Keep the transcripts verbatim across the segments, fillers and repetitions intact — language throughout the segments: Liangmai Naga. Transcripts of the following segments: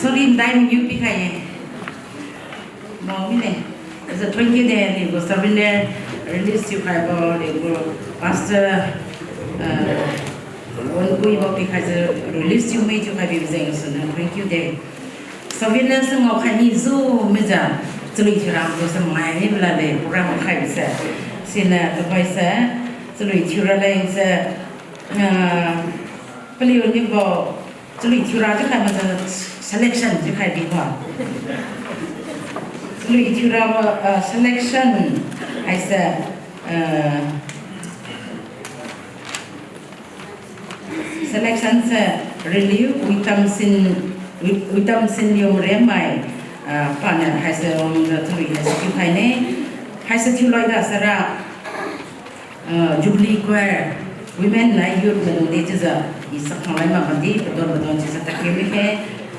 Sorry, madai mangiu pikhai ye. Mao mine. Is a thank you de, aliugu souvenir release thiukhaibo, aliugu pastor, uh, Wanpuibo pikhaijiu release thiumi thiukhai bibo jeng suniu thank you de. Souvenir se ngaokhai nijiu mijiu, chalui thiura tu se mai bala de program khai se. Siniu tuhoi se, chalui thiura leng se, ah, paliu nibo, chalui thiura chiukhai majiu selection chiukhai bibo. Chalui thiura, ah, selection haise, ah, selection se riliu Witamsin, Wi-, Witamsinliu Mariammai, ah, paniu haise wangjiu chalui haise thiukhaine, haise thiuloi da sara, ah, Jubilee Choir, Women nai Youth maidungdi chiujiu, i sakhang lai mak madi, padon padon chiujiu tadkiu mikhe,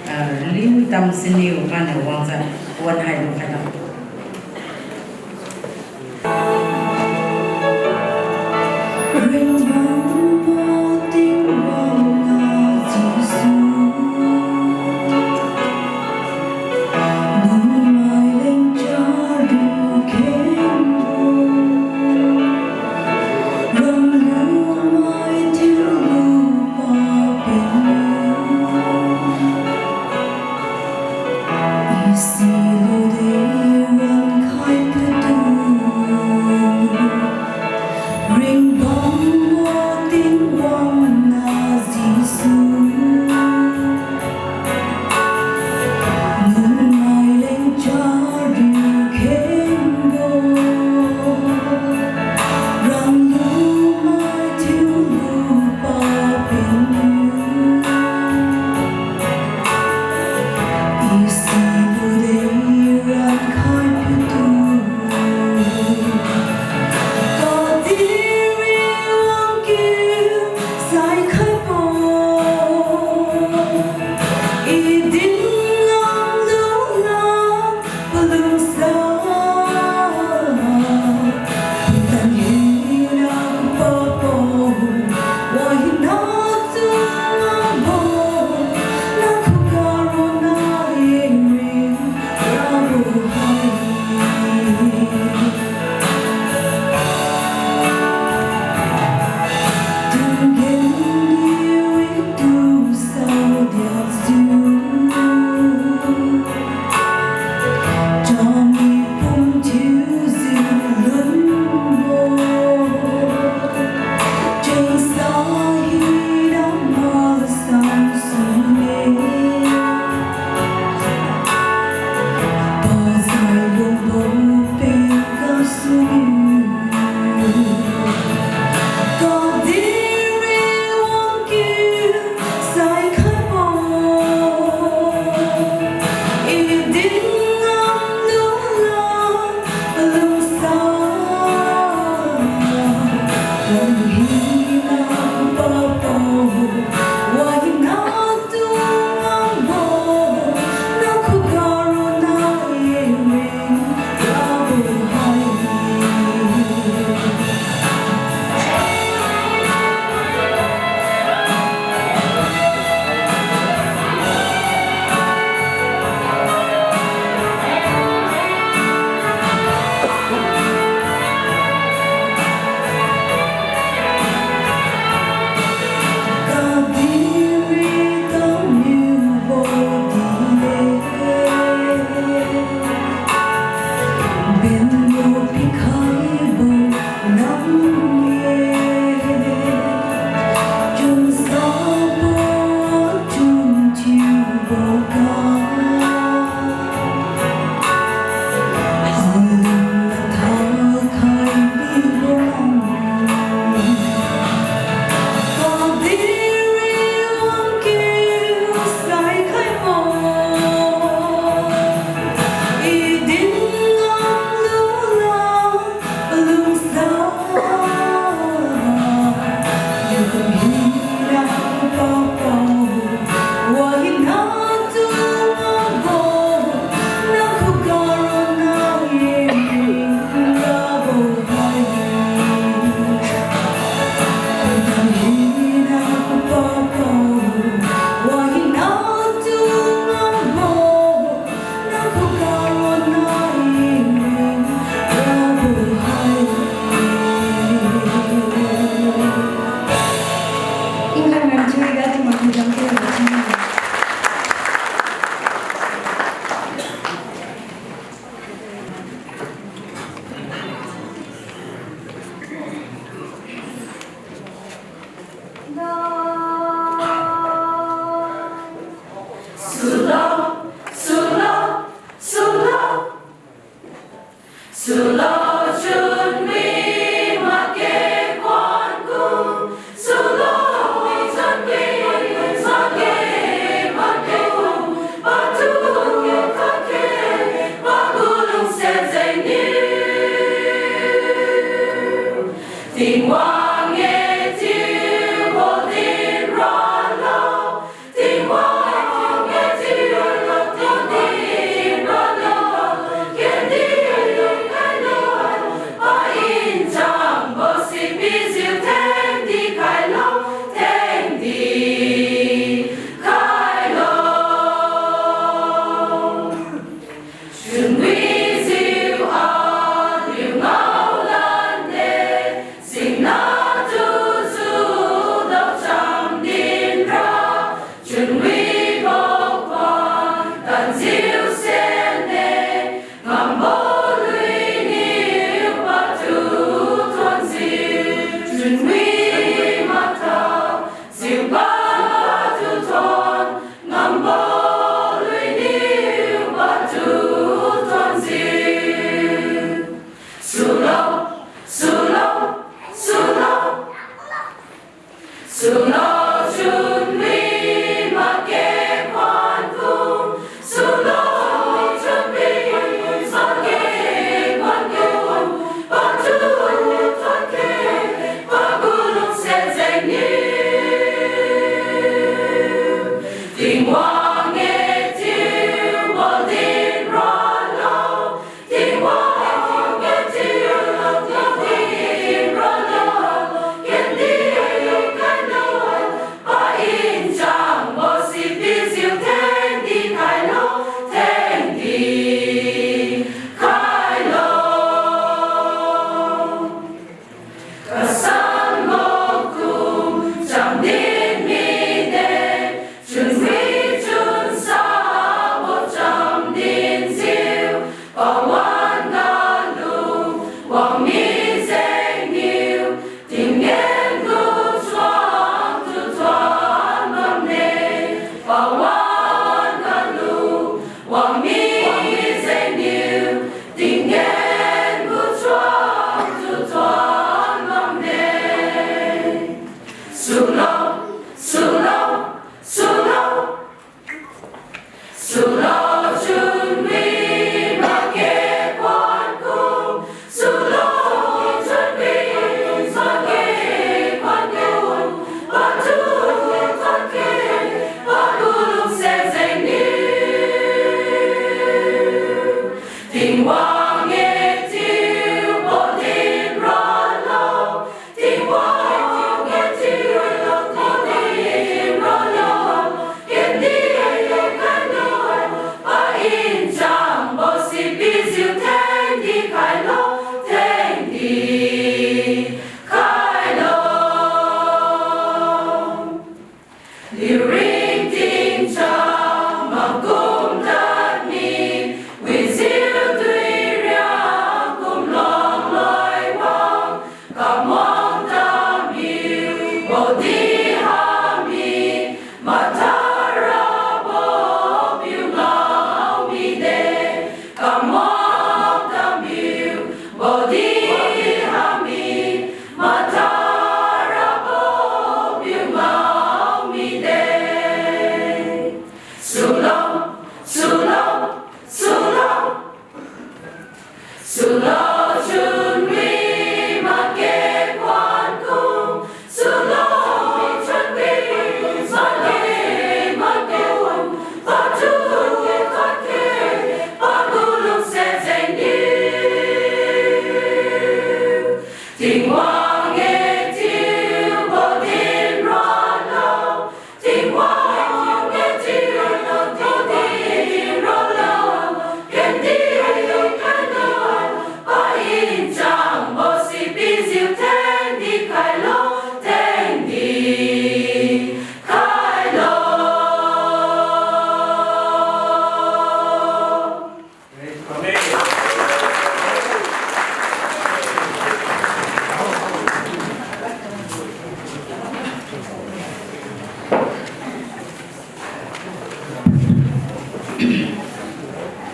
ah, riliu Witamsinliu paniu wangjiu, wan hai lukhailo.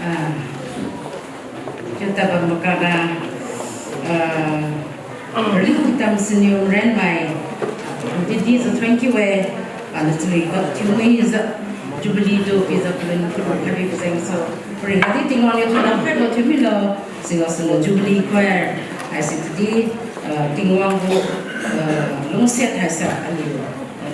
Ah, chiuta bam makana, ah, Riu Tamsiniu Renmai, didi jiu thank you e, ah, nachui ko thiumi jiu, Jubilee tu pijiu palun tu khabi pajeng so, pari gadi Tingwang niu tu nam khaibo thiumilo, siga sunu Jubilee choir, haisi tudi, ah, Tingwang gu, ah, lungsiat haisa aliu.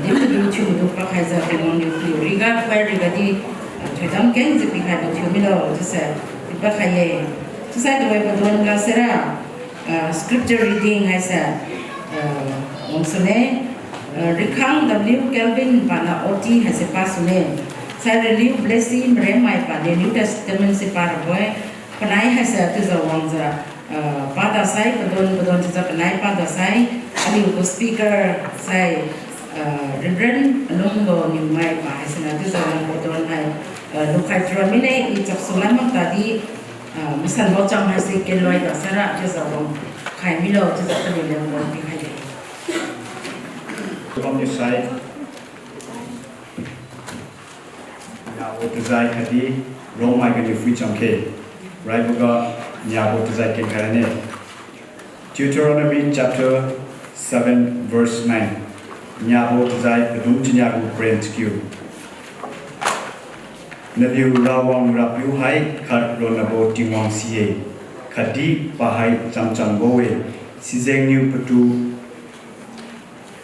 Din madu thiu madu pakhaijiu Tingwang niu paliu riga, choir rigadi, ah, thoidam kengjiu pikhaibo thiumilo chiuse, pipakhai ye. Chiusai tuhoi padon ga saira, ah, scripture reading haise, ah, wangsune, ah, Rikhang W Kelvin pana O T haise pasune. Sai Raliu Blessy Maremmai paniu New Testament se parabo-e. Panai haise chiujiu wangjiu, ah, pada sai, padon padon chiujiu panai pada sai, aliu gu speaker sai, ah, Reverend Alungbo Niumai pa haisiniu chiujiu wang padon hai, ah, lukhai thiura mine, i chapsu lan mak tadi, ah, masanbo cham haise keloi ga saira chiujiu wangkhai milo chiujiu paliu leng wang pikhai ye. Kum ni sai. Niabo tajai khatdi Rongmai ganiu phuicham khe. Raiboga niabo tajai kengkhaine. Deuteronomy chapter seven verse nine. Niabo tajai padum chania gu paren chakiu. Naliu Rawang Rapiu hai khat ronnabo Tingwang si-e, khatdi pahai chamchambo-e, sijengniu patu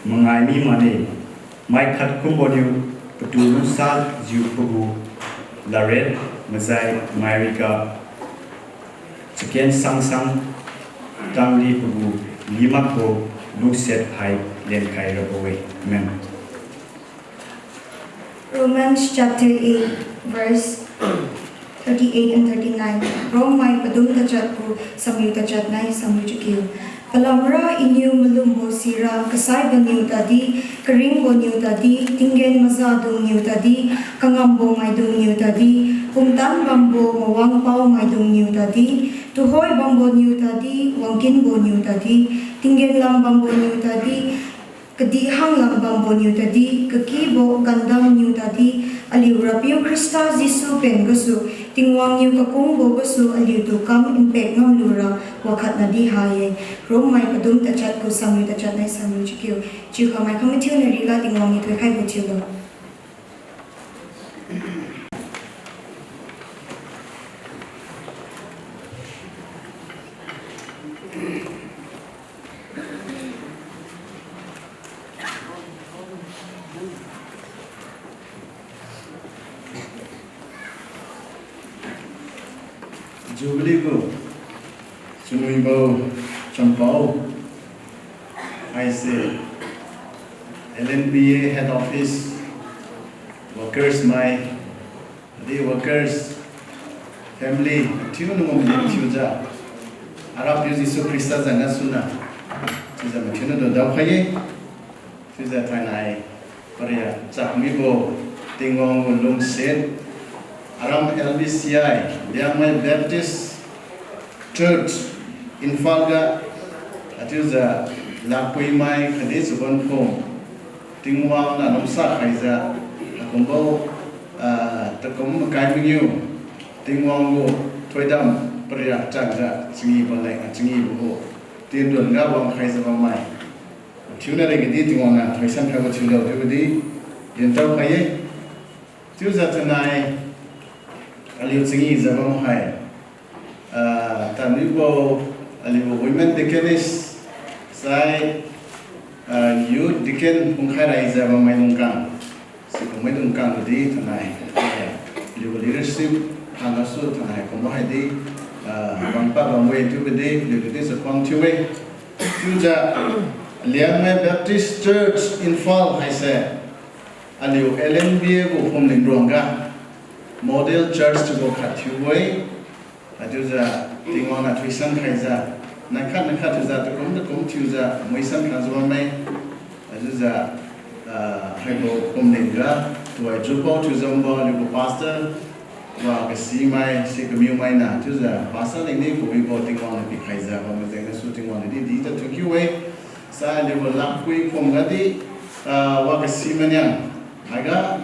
mangai mi mane, mai khat kumbo niu Patu lungsa jiu pagu laret majai mairiga chaken sangsang tangdi pagu limakbo lungsiat hai lenkhai rabo-e. Amen. Romans chapter eight, verse thirty-eight and thirty-nine. Rommai padum tachat gu samriu tachat nai samriu chakiu. Palamra iniu malumbo sira kasaibo niu tadi, karingbo niu tadi, tinggen mazadung niu tadi, kangambo maidung niu tadi, pumtan bambo mawangpao maidung niu tadi, tuhoi bambo niu tadi, wangkinbo niu tadi, tinggen lam bambo niu tadi, kadih hanglam bambo niu tadi, kakibo gandam niu tadi, aliu Rapiu Khrista Jesu pen gasu, Tingwang niu kakungbo gasu aliutu kam npek ngamlura wakhatnadi ha-e. Rommai padum tachat gu samriu tachat nai samriu chakiu. Chiukha mai kha mathiuna riga Tingwang niu thoikhaibo thiulo. Jubilee gu chunwibo champao haise L N B A head office, workers mai, di workers, family thiu nungum din thiujiu, Arapiu Jesu Khrista jeng gasuna chiujiu mathiuna dao khai-e. Chiujiu thainai pariak chakmibo Tingwang gu lungsiat, aram L B C I, Liangmai Baptist Church, Imphal ga, achiujiu lakpuimai khatdi chabonphum Tingwang niu lungsa khaijiu, haikumbo, ah, takum makai mangiu Tingwang gu thoidam pariak chakjiu changibo leng, ah, changibo gu tindun ga wangkhaijiu bammai mathiuna rengdi Tingwang niu thoisan khaibo thiulo chiubo di dintao khai-e. Chiujiu thainai aliu changijiu bam hai, ah, tadmibo aliu women deaconess sai, ah, youth deacon phungkhai raijiu bammaidung khang, sikummaidung khang di thainai aliu leadership khang gasu thainai kumbo haidi, ah, bampa bambo-e chiubo di aliu di chakhuang thiu-e. Chiujiu Liangmai Baptist Church Imphal haise aliu L N B A gu phumling ruangga model church chiubo khat thiu-e. Achiujiu Tingwang niu thoisan khaijiu, nakhat nakhat thiujiu, takum takum thiujiu muisan khangjiu bamme. Achiujiu, ah, haibo phumling ga tuhoi jupao thiujiu bambo aliu gu pastor, wa kasimai, si kamiumai niu chiujiu pastor lengni kawibo Tingwang niu pikhaijiu bam majeng gasu Tingwang niu di dijiu thukiu-e. Sai aliu gu lakpui phum gadi, ah, wa kasimai niang haiga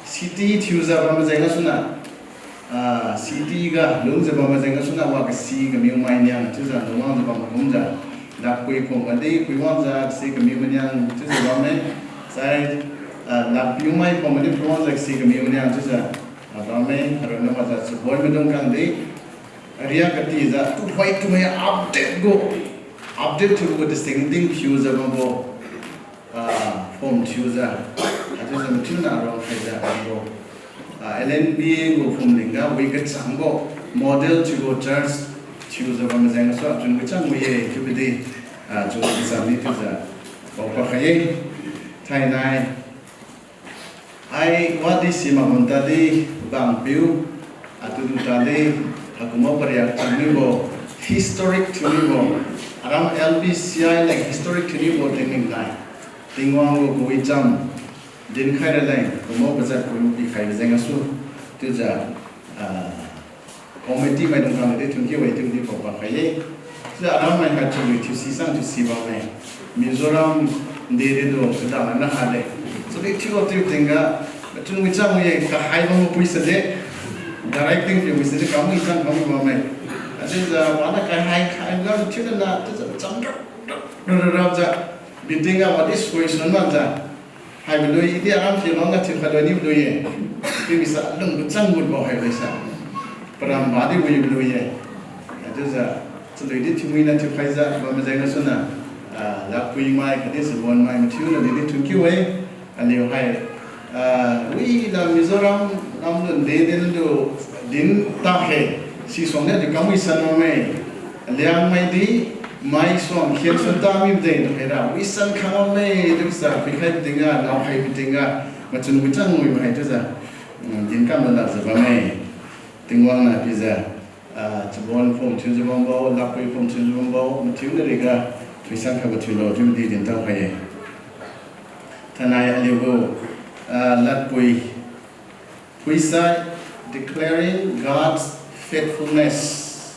city thiujiu bam majeng gasuna, ah, city ga lungjiu bam majeng gasuna wa kasi kamiumai niang chiujiu lungwangjiu bam kumjiu, lakpui phum gadi puiwangjiu si kamiumai niang chiujiu bamme. Sai, ah, lakpiumai phum gadi puiwangjiu si kamiumai niang chiujiu, ah, bamme. Aronna majiu chabonmaidung khang di ariak katijiu tuhoi tuhoi update gu, update thiubo gu distinct ding thiujiu bambo, ah, phum thiujiu, achiujiu mathiuna rangkhaijiu bambo, ah, L N B A gu phumling ga wi kachangbo model thiubo church thiujiu bam majeng gasu achun kachang wi-e chiubo di, ah, chun kachang ni chiujiu paopa khai-e. Thainai ai wadi simak bam tadi, bangpiu, atudu tadi, haikumbo pariak changmibo, historic thiumibo, aram L B C I leng historic thiumibo tingning nai, Tingwang gu kawicham dinkhai raleng kumbo pajat kum pikhai majeng gasu chiujiu, ah, committee maidung khang di thunkiu-e chiudi paopa khai-e. Chiujiu aram mai hai chalui thiusi sang thiusi bamme. Mizoram nde di du kadam na hade. Chalui thiu thiu tingga, machun wicham ye kahaibo mapui sade, directing thiu wi sade kam wicham kam bamme. Achiujiu wana kahai khai ga thiu na chiujiu cham rap rap rap jiu, meeting ga wadi sui sun makjiu, haibo lui di aram thiu lungga thiu khaloi nibo lui ye. Chiu misa lung kachang gutbo haibo sa, param badi wibo lui ye. Achiujiu chalui di thiu mina thiukhaijiu bam majeng gasuna, ah, lakpui mai khatdi chabon mai mathiuna di di thunkiu-e. Aliu hai Ah, wi la Mizoram lam lun de din lu din takhe, sisuang niu di kam wi san bamme. Liangmai di, maisuang khian sun ta mi de tu khaira, wi san khang bamme, chiusa, pikhai tingga, naokhai tingga, machun wi chang wi hai chiujiu, mm, din kam la lakjiu bamme. Tingwang niu pijiu, ah, chabon phum thiujiu bambo, ladpui phum thiujiu bambo, mathiu nariga, phuisan khaibo thiulo, chiudi din tao khai-e. Thainai aliu gu, ah, ladpui, phuisai, Declaring God's Faithfulness.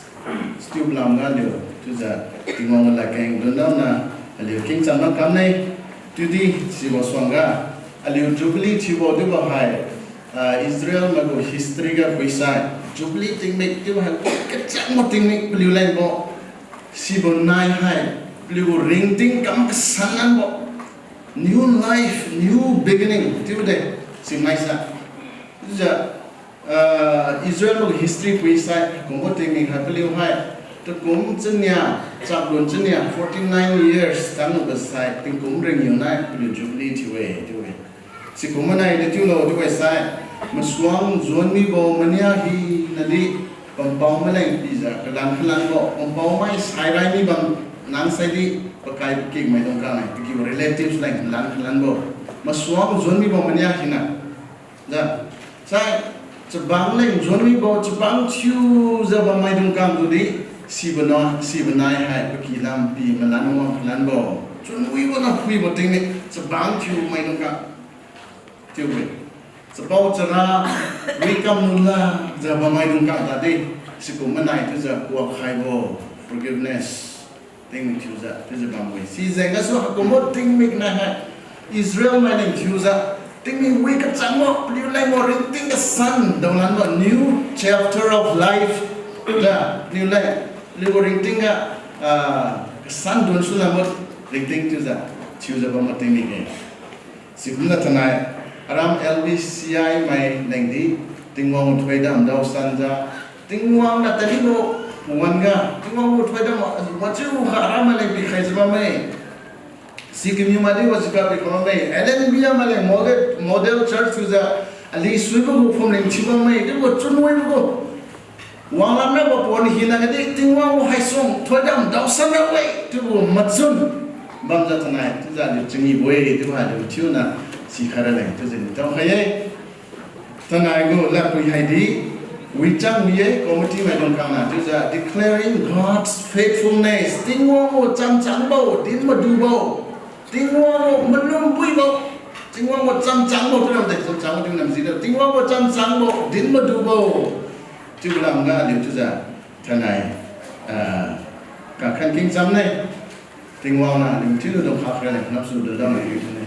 Still lamga aliu, chiujiu, Tingwang gu ladkeng lundaona, aliu kengcham ma kamne, chiudi sibo suangga, aliu Jubilee thiubo chiubo hai, ah, Israel mai gu history ga phuisai, Jubilee tingmik chiubo hai, kachangbo tingmik paliu lengbo, sibo nai hai, paliu gu ringting kam kasan lanbo, new life, new beginning, chiude, simaisa. Chiujiu, ah, Israel mai gu history phuisai, kumbo tingmik hai paliu hai, takum chania, chaklun chania, forty-nine years, tanglubo sai, tingkum ringniu nai, paliu Jubilee thiu-e, chiu-e. Sikum manai di chiulo chiu-e sai, masuang juan mibo mania hina di, pampao maleng pijiu, kalan kalanbo, pampao mai sairai mibam nang saidi, pakai pakik maidung kang-e, pakiu relatives leng kalan kalanbo. Masuang juan mibo mania hina. Jiu, sai, chabang leng juan mibo, chabang thiujiu bam maidung kang tudi, sibo na, sibo nai hai, paky lampi malan wang kalanbo. Chunwibo na phuibo tingmik, chabang thiu maidung kang. Chiu-e. Chabao chara, wi kam lula, jiu bam maidung kang tadi, sikum manai chiujiu kuak khaibo, forgiveness. Tingmik thiujiu, chiujiu bambo-e. Sijeng gasu haikumbo tingmik nai hai, Israel mai leng thiujiu, tingmik wi kachangbo, paliu lengbo ringting kasan, daolanbo new chapter of life. Jiu, paliu leng, paliu gu ringting ga, ah, kasan dunsu lanbo, ringting chiujiu, thiujiu bambo tingmik-e. Sikumjiu thainai, aram L B C I mai lengdi, Tingwang gu thoidam daosanjiu, Tingwang niu talibo, pawan ga, Tingwang gu thoidam, machiu kha aram mai leng pikhaijiu bamme. Sikimiu maidi wajiu ga pikhai bamme, L N B A mai leng model, model church thiujiu, ali suibo gu phumling thiu bamme, chiubo chunwibo gu wanglam rabo pawan hina gadi, Tingwang gu haisuang thoidam daosan rabo-e, chiubo machun bamjiu thainai, chiujiu aliu changibo-e, chiubo aliu thiuna, sikhai raleng, chiujiu ni tao khai-e. Thainai gu ladpui haidi, wichang wi-e, committee maidung kang niu, chiujiu, Declaring God's Faithfulness, Tingwang gu chamchangbo, din madubo, Tingwang gu malumbuibo, Tingwang gu chamchangbo, chiu lamde, chamchangbo chiu lamjiu, Tingwang gu chamchangbo, din madubo, chiu lamga aliu chiujiu, thainai, ah, kakhan kengcham ne, Tingwang niu aliu thiulu dung kha khaira leng napsu dudam ne.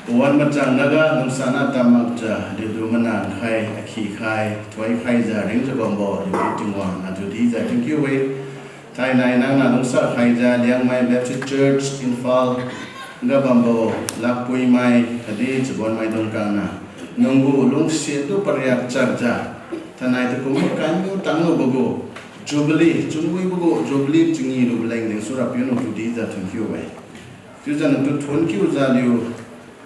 Pawan machang naga lungsana tamakjiu, aliutu manan khai, akhi khai, thoi khaijiu, ringjiu bambo, aliutu Tingwang niu aliutu dijiu thank you-e. Thainai nangniu lungsa khaijiu, Liangmai Baptist Church, Imphal ga bambo, ladpuimai, khatdi chabonmaidung kang niu, nanggu lungsiat tu pariak chapjiu, thainai takum makan niu tanglubo gu, Jubilee, chunwibo gu, Jubilee changi lubo leng dingsu Rapiu nangtu dijiu thank you-e. Chiujiu nangtu thon kiujiu aliu,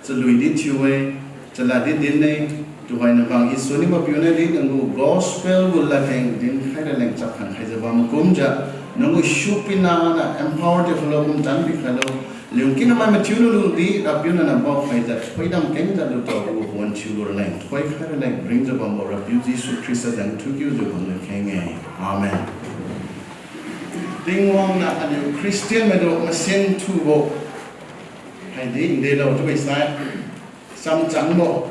chalui di thiu-e, chalad di din-e, tuhoi nabang Isuni mapiu nadi nanggu gospel gu ladkeng dinkhai raleng chapkhan khaijiu bam kumjiu, nanggu supina niu empower thiu khailo, kumtan pikhailo, liu kinamai mathiu lulu di, Rapiu nangniu pao khaijiu, thoidam kengjiu lutao gu pon thiulu raleng, thoikhai raleng, ringjiu bambo Rapiu Jesu Khrista zan thukiujiu bamlu kheng-e. Amen. Tingwang niu aliu Christian maitu masen thubo haidi ndelo chiubo sai, chamchangbo.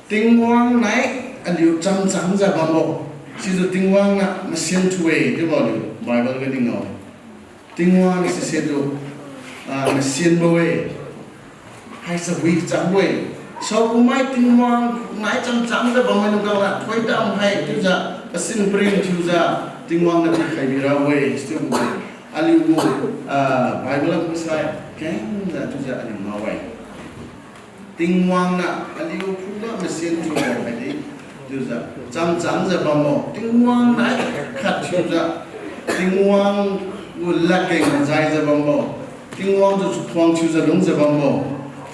Tingwang nai aliu chamchangjiu bambo. Situ Tingwang niu masen thu-e chiubo aliu Bible ga dingao. Tingwang sise tu, ah, masenbo-e. Haise wi changbo-e. Saokumai Tingwang nai chamchangjiu bammaidung kang niu thoidam hai chiujiu, pasin parin thiujiu, Tingwang niu pikhai birabo-e, situ aliu gu, ah, Bible gu sai kengjiu chiujiu aliu ngao-e. Tingwang niu aliu khuga masen thubo haidi, chiujiu chamchangjiu bambo, Tingwang nai khat thiujiu, Tingwang gu ladkeng majaijiu bambo, Tingwang tu chakhuang thiujiu lungjiu bambo,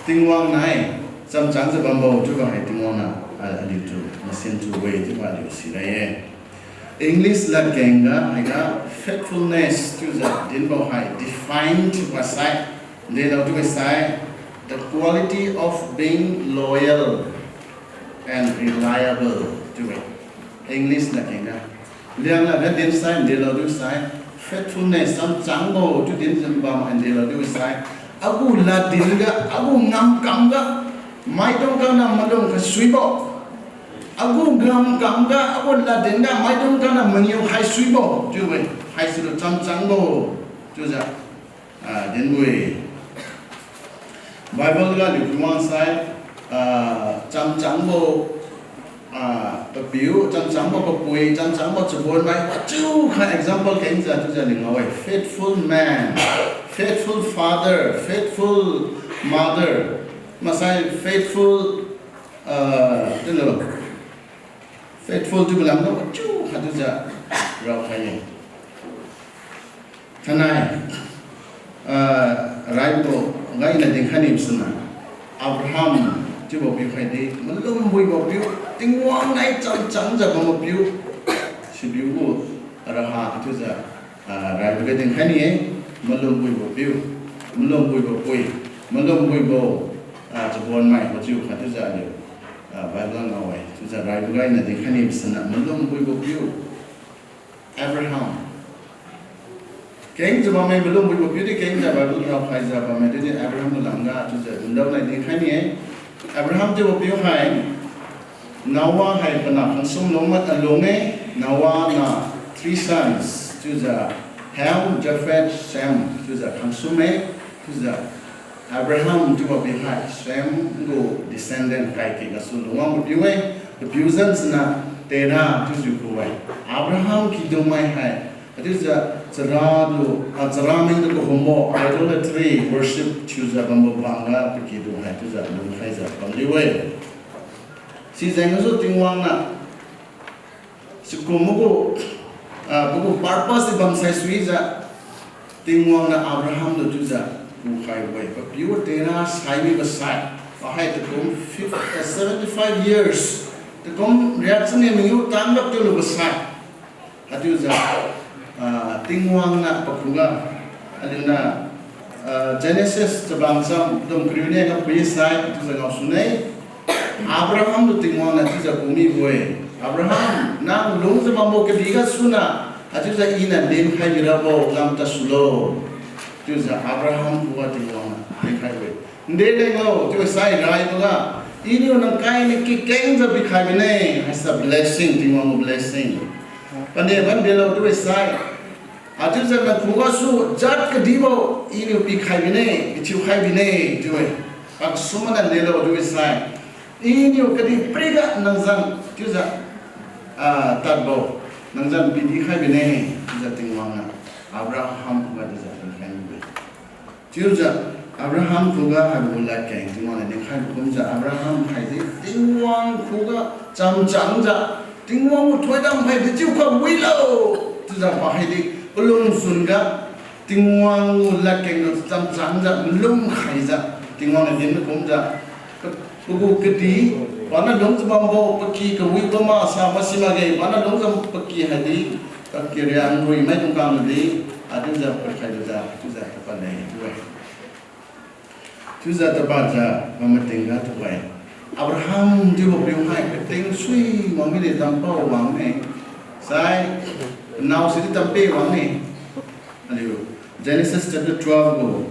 Tingwang nai chamchangjiu bambo chiubo hai Tingwang niu, ah, aliutu masen thiu-e chiubo aliu sira-e. English ladkeng ga haiga faithfulness chiujiu dinbo hai define thiubo sai, delo chiubo sai, the quality of being loyal and reliable chiu-e. English ladkeng ga. Liang ladga din sai, delo chiu sai, faithfulness, chamchangbo chiu dinjiu bam hai delo chiu sai, agu laddin ga, agu ngamkam ga, maidung khangniu malum kasuibo. Agu ngamkam ga, agu laddin ga, maidung khangniu mangiu khaisuibo chiu-e. Haisilu chamchangbo chiujiu, ah, dinbo-e. Bible ga aliu phuiwang sai, ah, chamchangbo, ah, papiu, chamchangbo papui, chamchangbo chabonmai, wachiu khai example kengjiu chiujiu aliu ngao-e. Faithful man, faithful father, faithful mother, maksai faithful, ah, chiulo, faithful chiubo lamga wachiu khai chiujiu raokhai-e. Thainai, ah, raibo ga iniu dinkhai ni suna, Abraham chiubo piu khaidi malumbuibo piu, Tingwang nai chamchangjiu bambo piu, sipiu gu raha chiujiu, ah, raibo ga dinkhai ni-e, malumbuibo piu, malumbuibo pui, malumbuibo, ah, chabonmai wachiu khai chiujiu aliu, ah, Bible ngao-e. Chiujiu raibo ga iniu dinkhai ni suna malumbuibo piu Abraham. Kengjiu bamme, malumbuibo piu di kengjiu Bible raokhaijiu bamme, chiudi Abraham gu lamga chiujiu ndao nai dinkhai ni-e. Abraham chiubo piu hai, Noah hai panah khangsum lung ma, ah, lung-e. Noah niu three sons, chiujiu Ham, Japheth, Shem, chiujiu khangsum-e, chiujiu Abraham chiubo piu hai Shem gu descendant kaikik gasu lungwangbo piu-e. Papiu zan siniu Terah chiujiu ku-e. Abraham kidungmai hai, haichiujiu chara tu, ah, chara meng tu kahumbo idolatry worship thiujiu bambo bamga pakidung hai chiujiu lungkhaijiu bamliu-e. Sijeng gasu Tingwang niu sikum magu, ah, pagu purpose di bamsai suijiu, Tingwang niu Abraham tu chiujiu kukhaibo-e. Papiu Terah saimibo sai, pa hai takum fif-, ah, seventy five years, takum riak chani mangiu tangga tiulubo sai, haichiujiu, ah, Tingwang niu pakhuga, aliuniu, ah, Genesis chabang cham dung kariu ne ga phui sai chiujiu ngaosune. Abraham tu Tingwang niu chiujiu kumibo-e, Abraham, nang lungjiu bambo kadih gasuniu, haichiujiu iniu lenkhai birabo lam tadsulo. Chiujiu Abraham khuga Tingwang niu lenkhaibo-e. Nde lenglo chiu sai raiboga, Iniu nang kaini kikengjiu pikhai bine, haise blessing, Tingwang gu blessing. Pane ban delo chiu sai, haichiujiu nang khugasu jat kadibo Iniu pikhai bine, pithiukhai bine chiu-e. Paksu mana delo chiu sai, Iniu kadihpiriga nang zan chiujiu, ah, tadbo, nang zan pidikhai bine, chiujiu Tingwang niu Abraham khuga chiujiu dinkhai niu-e. Chiujiu Abraham khuga haibo ladkeng Tingwang niu dinkhaibo kumjiu Abraham haidi Tingwang khuga chamchangjiu, Tingwang gu thoidam haidi chiu kawilo, chiujiu pa haidi palungchun ga Tingwang gu ladkeng tu chamchangjiu malum khaijiu, Tingwang niu dinbo kumjiu, pa, pagu kadih, pana lungjiu bambo paky kawi bamma sa masi makge, pana lungjiu paky haidi, paky riang rui maidung kang di, haichiujiu pakhailujiu chiujiu tapad le chiu-e. Chiujiu tapadjiu bam mating ga tu-e, Abraham chiubo piu hai kating sui wang mide, tampao wang mide. Sai, nao sidi tampe wang mide. Aliu Genesis chapter twelve gu,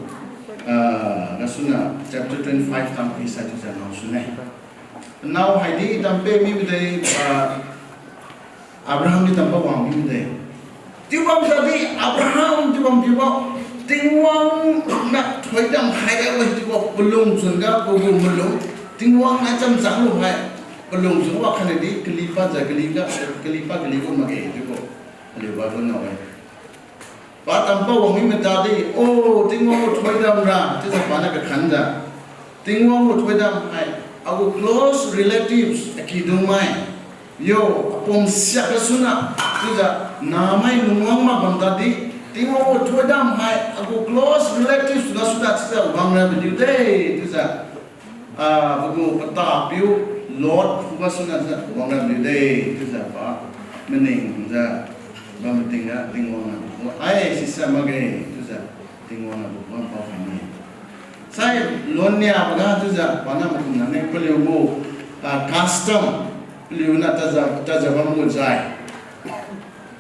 ah, gasuna chapter twenty five tampi sai chiujiu nao sune. Nao haidi tampe mi mide, ah, Abraham di tampao wang mi mide. Chiubam tadi Abraham chiubam piubo, Tingwang niu thoidam khai rabo chiubo palungchun ga pagu malum, Tingwang niu chamchanglu hai palungchun wakhatnadi kalipadjiu kaliga, kalipad kaligu makge chiubo aliu Bible ngao-e. Pa tampao wang mi matadi, O, Tingwang gu thoidam ra chiujiu paniu kakhanjiu, Tingwang gu thoidam hai agu close relatives akidungmai, yo, apum siak gasuniu chiujiu namai lungwang mak bam tadi, Tingwang gu thoidam hai agu close relatives gasuniu chiujiu wangra baliu de chiujiu Ah, pagu patapiu Lot khugasuniu jiu wangra liude, chiujiu pa maningjiu bam tingga Tingwang niu, ai, sisa makge, chiujiu Tingwang niu pagu paokhai-e. Sai, lonniaboga chiujiu paniu makumna ne paliugu, ah, custom, paliuniu tadjiu, tadjiu bamgu jai.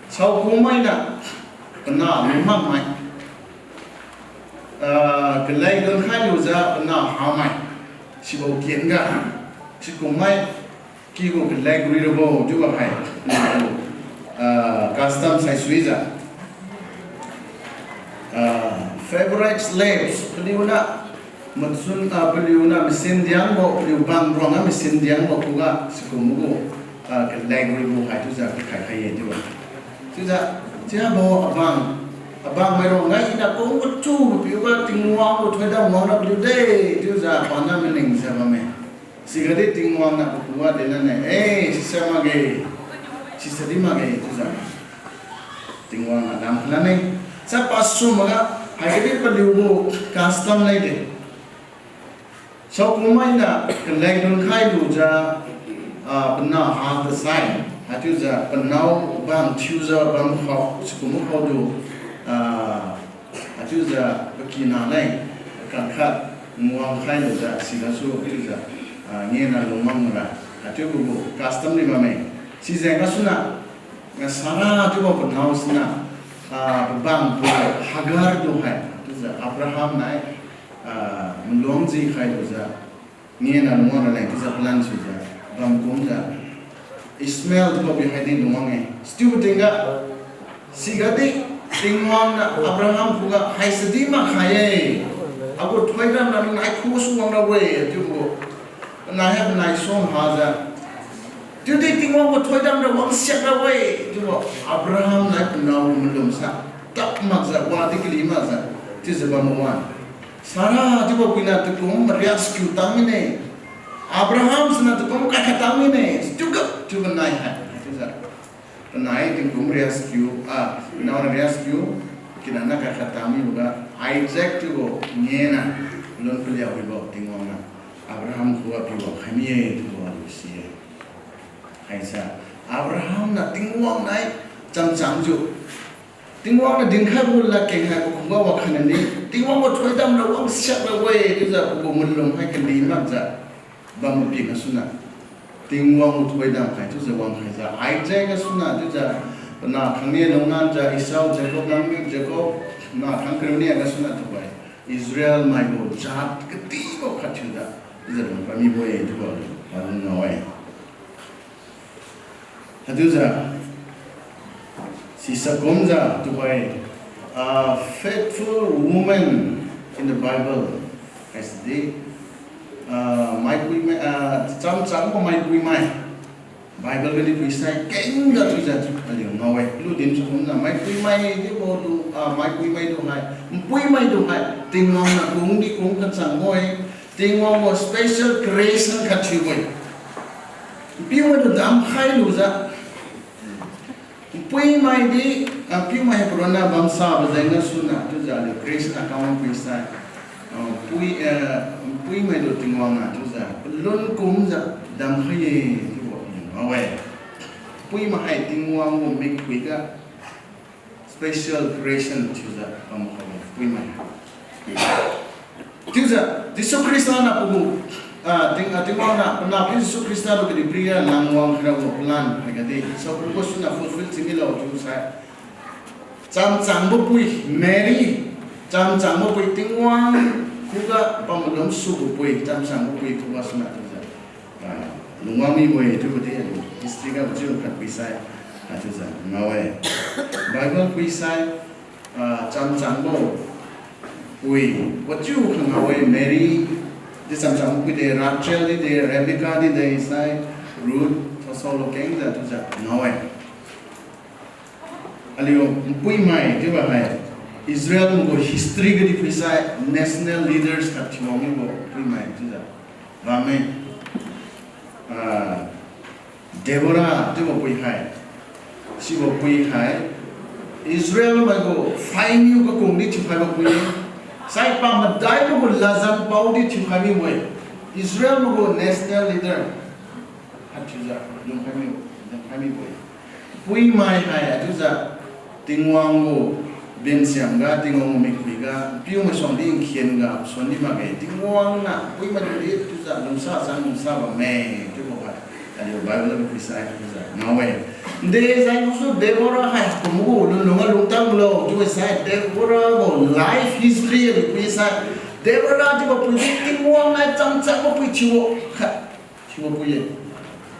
Saokum mainiu, panah lungmakmai. Ah, kalek dunkhai lujiu panah hamai. Sibo ken ga. Sikummai kigu kalek rirabo chiubo hai. Ah, custom saisuijiu. Ah, favorite slaves, paliuniu machun, ah, paliuniu masin diangbo, paliu bang ruangga masin diangbo khuga sikumbo gu, ah, kalek ribo hai chiujiu kakhai khai-e chiubo. Chiujiu, chiabo abang, abangmai ruangga iniu kung kachiubo piuga Tingwang gu thoidam wangra paliude, chiujiu paniu maningjiu bamme. Sigadi Tingwang niu pakhuga dinlane, eh, sisa makge, sisadi makge, chiujiu Tingwang niu damkhai lane. Sa pasum maga, haigadi paliugu custom lede. Saokum mainiu kalek dunkhai lujiu, ah, panah ha tasai, haichiujiu panao bang thiujiu bam khao, sikumbo khaotu, ah, haichiujiu pakina leng, kakhat nguang khai lujiu sigasu chiujiu, ah, ngena lungwang mara, haichiubo gu custom di bamme. Sijeng gasuniu, ah, Sarah chiubo panao siniu, ah, pabang gu Hagar tu hai, chiujiu Abraham nai, ah, maluang jikhai lujiu, ngena lungwang raleng chiujiu plan suijiu, bam kumjiu, Ishmael chiubo pi haidi lungwang-e. Sichiubo tingga, sigadi Tingwang niu Abraham khuga haisadi makhai-e. Agu thoidam ra nai khusu wangra-e, chiubo. Panai hai panai suang hajiu. Chiudi Tingwang gu thoidam ra wangsiak ra-e, chiubo. Abraham nai panao gu malumsa. Tap makjiu, wadi kali makjiu. Chiujiu bam wan. Sarah chiubo puiniu takum mariak skiu tang mine. Abraham siniu takum kaikhat tang mine. Chiuga, chiuga nai hai. Chiujiu. Panai tingkum riak skiu, ah, panao riak skiu, kina niu kaikhat tang miboga, Isaac chiubo ngena, lun paliu wibo Tingwang niu, Abraham khuga piwang khai mi-e chiubo aliu si-e. Haisa, Abraham niu Tingwang nai chamchangjiu, Tingwang niu dinkhaibo ladkeng hai pakhuga wakhaina di, Tingwang gu thoidam ra wangsiak ra-e, chiujiu pagu malum hai kali makjiu, bam mapi gasuniu. Tingwang gu thoidam hai chiujiu wangkhaijiu, Isaac gasuniu chiujiu, panah khangnia lunglanjiu, Esau, Jacob langniu, Jacob, panah khang kariu nia gasuniu tuhoi, Israel maigu jat katibo khat thiujiu, chiujiu lungpad mibo-e chiubo, aliu ngao-e. Haichiujiu, sisa kumjiu tuhoi, ah, faithful women in the Bible. Haisidi, ah, maipuimai, ah, chamchangbo maipuimai. Bible gadi phuisai kengga chiujiu aliu ngao-e. Lu din chiu kumjiu maipuimai dibo tu, ah, maipuimai tu hai, npuimai tu hai, Tingwang niu kungdi kung kachangbo-e. Tingwang gu special creation khat thiubo-e. Npiumai tu damkhai lujiu. Npuimai di, ah, piumai hai paronna bamsabo jeng gasuniu chiujiu aliu creation account phuisai, ah, pui, eh, npuimai tu Tingwang niu chiujiu palun kumjiu damkhai-e chiubo ngao-e. Puimai hai Tingwang gu mikpui ga special creation chiujiu bam khao-e puimai. Chiujiu Jesu Khrista niu pagu, ah, Ting, ah, Tingwang niu panahpiu Jesu Khrista tu kadihpiriga langwang khairabo plan haigadi saokum gasuniu fulfill thiu milo chiusai, chamchangbo pui Mary, chamchangbo pui Tingwang khuga pamalum subo pui, chamchangbo pui khuga suniu chiujiu, ah, lungwang mibo-e chiubo di aliu history ga chiu khat phuisai, ah, chiujiu ngao-e. Bible phuisai, ah, chamchangbo pui wachiu khangao-e. Mary di chamchangbo pui de, Rachel di de, Rebecca di de sai, Ruth, sasaolo kengjiu chiujiu ngao-e. Aliu npuimai chiubo hai Israel mai gu history gadi phuisai national leaders khat thiuwang mibo puimai chiujiu bamme. Ah, Deborah chiubo pui hai. Sibo pui hai Israel mai gu phaimiu kakung di thiukhaibo pui-e. Sai pamadaibo gu ladjan pao di thiukhai mibo-e. Israel mai gu national leader, haichiujiu lungkhai mi, lungkhai mibo-e. Puimai hai haichiujiu Tingwang gu bensiamga, Tingwang gu mikhuiga, piumai suangdi nkhenga suan di makge, Tingwang niu puimai di chiujiu lungsa chang lungsa bamme, chiubo hai aliu Bible ga phuisai chiujiu ngao-e. Nde jengsu Deborah hai kumbo lunlungga lungtang lo chiubo sai, Deborah gu life history aliu phuisai, Deborah chiubo pui Tingwang nai chamchangbo pui chiubo khat, chiubo pui-e.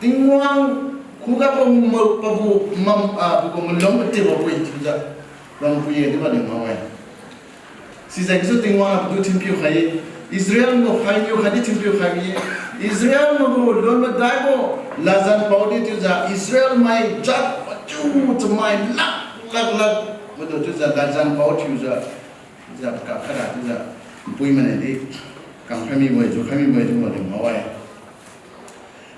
Tingwang khuga pam, pagu mam, ah, pagu malum tiubo pui chiujiu bam pui-e chiubo aliu ngao-e. Sijengsu Tingwang niu patu thinpiu khai-e. Israel gu phaimiu khatdi thinpiu khai-e. Israel mai gu lon madaibo ladjan paodi chiujiu Israel mai jat pachiu chamai lak lak lak madu chiujiu ladjan pao thiujiu, jiu kakhat ra chiujiu, npuimai niu di kamkhai mibo-e, jukhai mibo-e chiubo aliu ngao-e.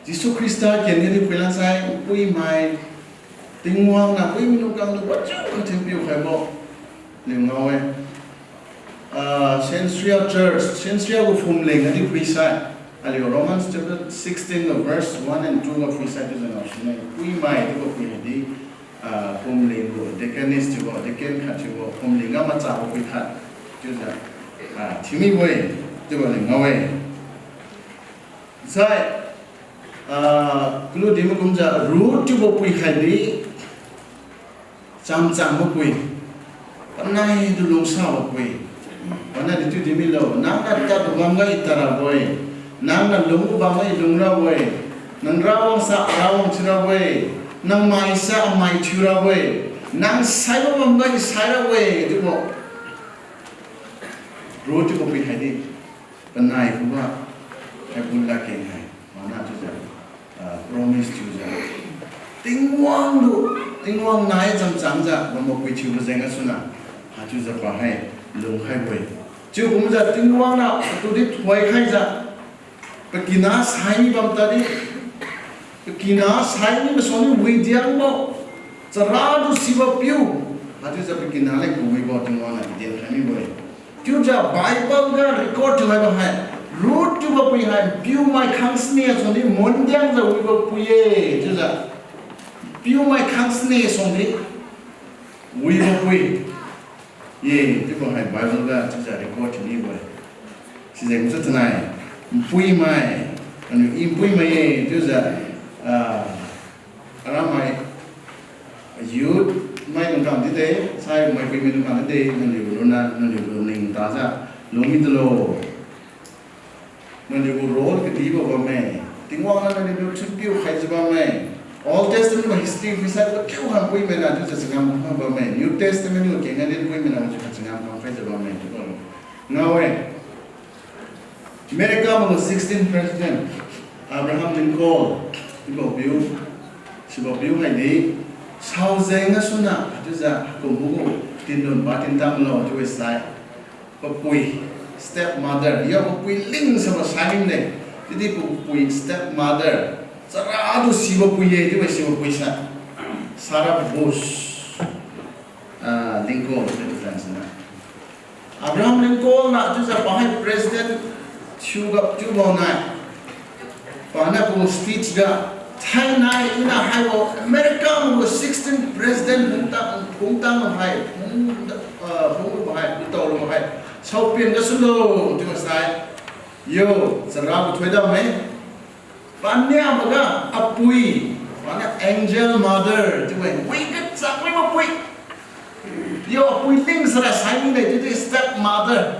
Jesu Khrista ken gadi phuilan sai npuimai, Tingwang niu puimai lungkang tu pachiu kathinpiu khaibo aliu ngao-e. Ah, Cenchrea Church, Cenchrea gu phumling gadi phuisai, aliu Romans chapter sixteen ga verse one and two ga phuisai chiujiu ngao sune, puimai chiubo pui haidi, ah, phumling gu deaconess chiubo, deacon khat chiubo, phumling ga machabo pui khat chiujiu, ah, thiu mibo-e chiubo aliu ngao-e. Sai, ah, kalu di makumjiu Ruth chiubo pui khatdi chamchangbo pui, panai tu lungsabo pui. Panai di chiudi milo, nang niu tadbo bamga I tadrabo-e, nang niu lungbo bamga I lungrabo-e, nang rawang sa rawang thiurabo-e, nang mai sa mai thiurabo-e, nang saibo bamga I sairabo-e chiubo. Ruth chiubo pui khatdi panai khuga haibo ladkeng hai, mana chiujiu, ah, promise thiujiu, Tingwang tu, Tingwang nai chamchangjiu bambo pui thiubo jeng gasuniu, haichiujiu pa hai lungkhaibo-e. Chiu kumjiu Tingwang niu patu di thoikhaijiu, pakina sai mi bam tadi, pakina sai mi masuang di widiangbo, chara tu sibo piu, haichiujiu pakina leng kawibo Tingwang niu dinkhai mibo-e. Chiujiu Bible ga record thiukhaibo hai, Ruth chiubo pui hai piumai khangsine suangdi mundiangjiu wibo pui-e, chiujiu piumai khangsine suangdi wibo pui-e chiubo hai Bible ga chiujiu record thiu mibo-e. Sijengsu tanai, npuimai, aniu I npuimai-e chiujiu, ah, aramai youth mai lungkam dide, sai maipui mai lungkam dide, naliu luna, naliu gu ning tajiu lung mi tulo. Naliu gu role kadibo bamme. Tingwang niu naliu gu chunpiu khaijiu bamme. Old Testament gu history phuisai pakiu kha npuimai niu chiujiu changam kam bamme. New Testament gu kengga din npuimai niu chiujiu changam kam khaijiu bamme chiubo ngao-e. America mai gu sixteenth President Abraham Lincoln chiubo piu, sibo piu haidi, saojeng gasuniu chiujiu kumbo gu tinlun pa tintan lo chiu-e sai, papui, stepmother, yo papui lingsabo sai mine. Chiudi papui stepmother, chara tu sibo pui-e chiu-e, sibo pui sai Sarah Bush, ah, Lincoln chiujiu siniu, Abraham Lincoln niu chiujiu pa hai president thiuga chiubo nai, paniu pagu speech ga, thainai iniu haibo America mai gu sixteenth President phungtang, phungtang hai, phung, ah, phungbo hai, lutao lubo hai saopen gasulo chiubo sai, yo, chara gu thoidam-e. Paniu maga apui, paniu angel mother chiu-e, wi kachang wi mapui. Yo apui ling sara sai mine chiudi stepmother.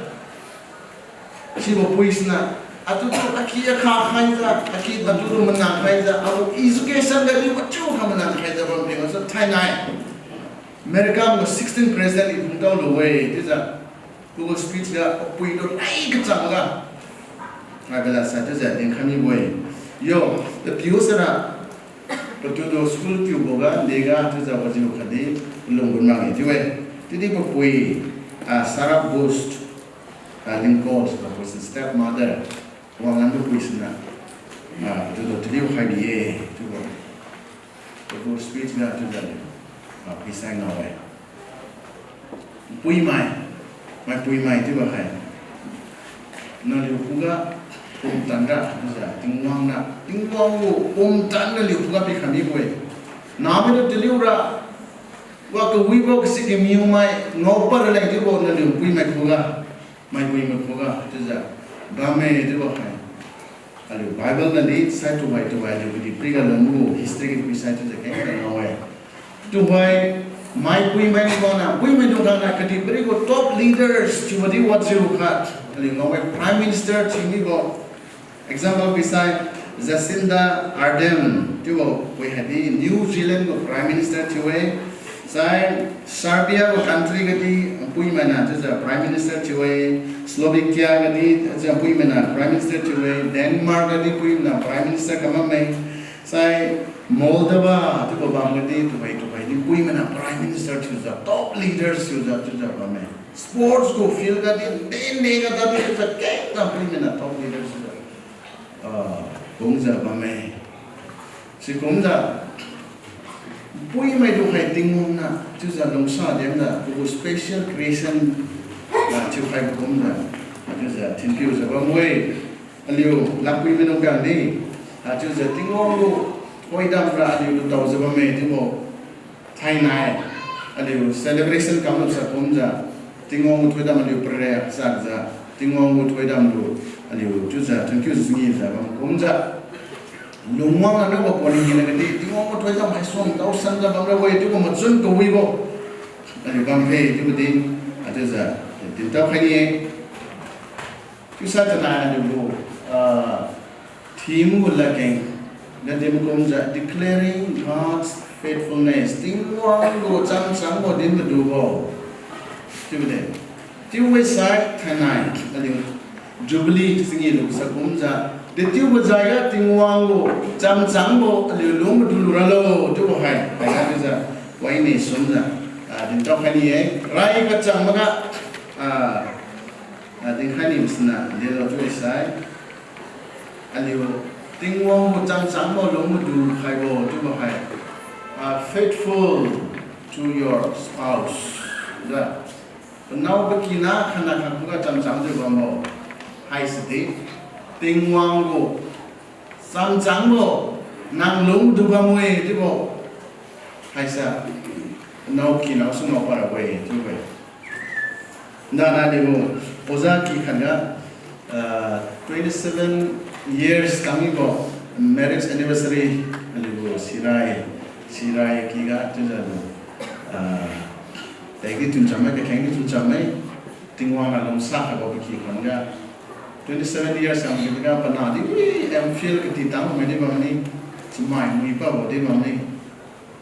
Sibo pui siniu, atu tu aki akha khaijiu, aki atu tu manang khaijiu, agu education ga liu achiu kha manang khaijiu bam ping gasu thainai America mai gu sixteenth President i phungtao lu-e chiujiu, pagu speech ga papui tu lai kachang ga, Bible sai chiujiu dinkhai mibo-e. Yo, tapiu sara, patu tu school tiubo ga, dega chiujiu wajiu khatdi lunggun makge chiu-e. Chiudi papui, ah, Sarah Bush, ah, Lincoln, papui si stepmother, wanglan papui siniu, ah, patu tu taliu khai bi-e chiubo, pagu speech ga chiujiu, ah, phuisai ngao-e. Npuimai, maipuimai chiubo hai, naliu khuga Pumtan ra, chiujiu Tingwang niu, Tingwang gu pumtan naliu khuga pikhai mibo-e. Nahmai tu taliura, wa kawibo kasi kamiumai, ngaopad raleng chiubo naliu puimai khuga, maipuimai khuga, chiujiu bamme chiubo hai. Aliu Bible nadi sai tuhoi tuhoi aliu kadihpiriga lungbo history kadihpiri sai chiujiu kengga ngao-e. Tuhoi maipuimai ni bana, puimaidung khangna kadihpiri gu top leaders chiubodi wajiu khat aliu ngao-e, Prime Minister thiu mibo. Example pisai, Jacinda Ardern chiubo pui haidi New Zealand gu Prime Minister thiu-e. Sai Serbia gu country gadi puimaina chiujiu Prime Minister thiu-e. Slovakia gadi chiujiu puimaina Prime Minister thiu-e. Denmark gadi puimaina Prime Minister kamamme. Sai Moldova chiubo bam gadi tuhoi tuhoi di puimaina Prime Minister thiujiu, top leaders thiujiu chiujiu bamme. Sports gu field gadi, dinde ga tadi chiujiu kengga puimaina top leaders thiujiu, ah, kumjiu bamme. Sikumjiu puimai tuhoi Tingwang niu chiujiu lungsa dinjiu, pagu special creation, ah, thiukhaibo kumjiu, ah, chiujiu thinpiujiu bamme. Aliu lampuimaidung khangdi, ah, chiujiu Tingwang gu thoidam ra aliu lutaojiu bamme chiubo. Thainai aliu celebration kamlu sa kumjiu, Tingwang gu thoidam aliu pare sakjiu, Tingwang gu thoidam lu aliu chiujiu thonkiu sinijiu bam kumjiu, lungwang aniubo pon hina gadi Tingwang gu thoidam haisuang daosanjiu bamra-e chiubo machun kawibo aliu bamkhe chiubo din, ah, chiujiu dintao khai ni-e. Chiusai tanai aliu gu, ah, theme gu ladkeng, ladkeng kumjiu Declaring God's Faithfulness, Tingwang gu chamchangbo din madubo chiubo de. Chiubo sai thainai aliu Jubilee chingi lu sa kumjiu, dechiubo jaiga Tingwang gu chamchangbo aliu lung madu lu ralo chiubo hai, haiga chiujiu wani sumjiu, ah, dintao khai ni-e. Rai kachang maga, ah, ah, dinkhai ni masina delo chiu sai, aliu Tingwang gu chamchangbo lung madu khaibo chiubo hai, ah, faithful to your spouse. Ga, panao pakina khatna khatga chamchang jiu bambo haisidi, Tingwang gu chamchangbo nang lungdu bamme chiubo haise, panao pakina su ngao parabo-e chiubo-e. Nana aliu gu oja ky khatga, ah, twenty seven years tangmibo marriage anniversary aliu gu sirai, sirai kyga chiujiu lu, ah, tadi chuncham mai, kakheng di chuncham mai, Tingwang niu lungsa khaibo paky khatga, twenty seven years ang kiga panah di wi M Phil kati tang mai di bamni, chamai mui pabo di bamni.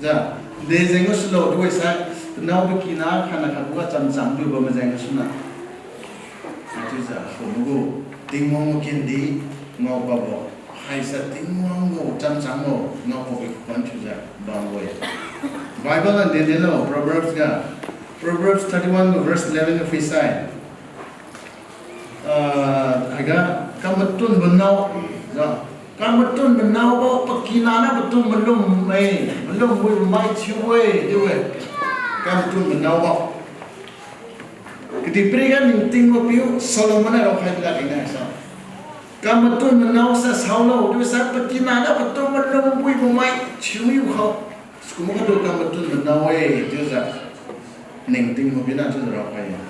Jiu, dejeng ga sulo chiu sai, panao pakina khatna khatga chamchang diu bam majeng ga suna, chiujiu phuimagu, Tingwang gu kendi ngao pabo haise Tingwang gu chamchangbo ngao pabo khuan chiujiu bambo-e. Bible niu din dilo Proverbs ga, Proverbs thirty one gu verse eleven ga phuisai, ah, haiga, kamatun manao, jiu, kamatun manaobo pakina niu patu malum-e, malum wibo mai thiu-e chiu-e. Kamatun manaobo kadihpiriga ningtingbo piu Solomon niu raokhai ladkeng haise, kamatun manao sa saolo chiusai pakina niu patu malum wibo mai thiu mibo khao. Sikum khatu kamatun manao-e chiujiu ningtingbo piu niu chiujiu raokhai-e.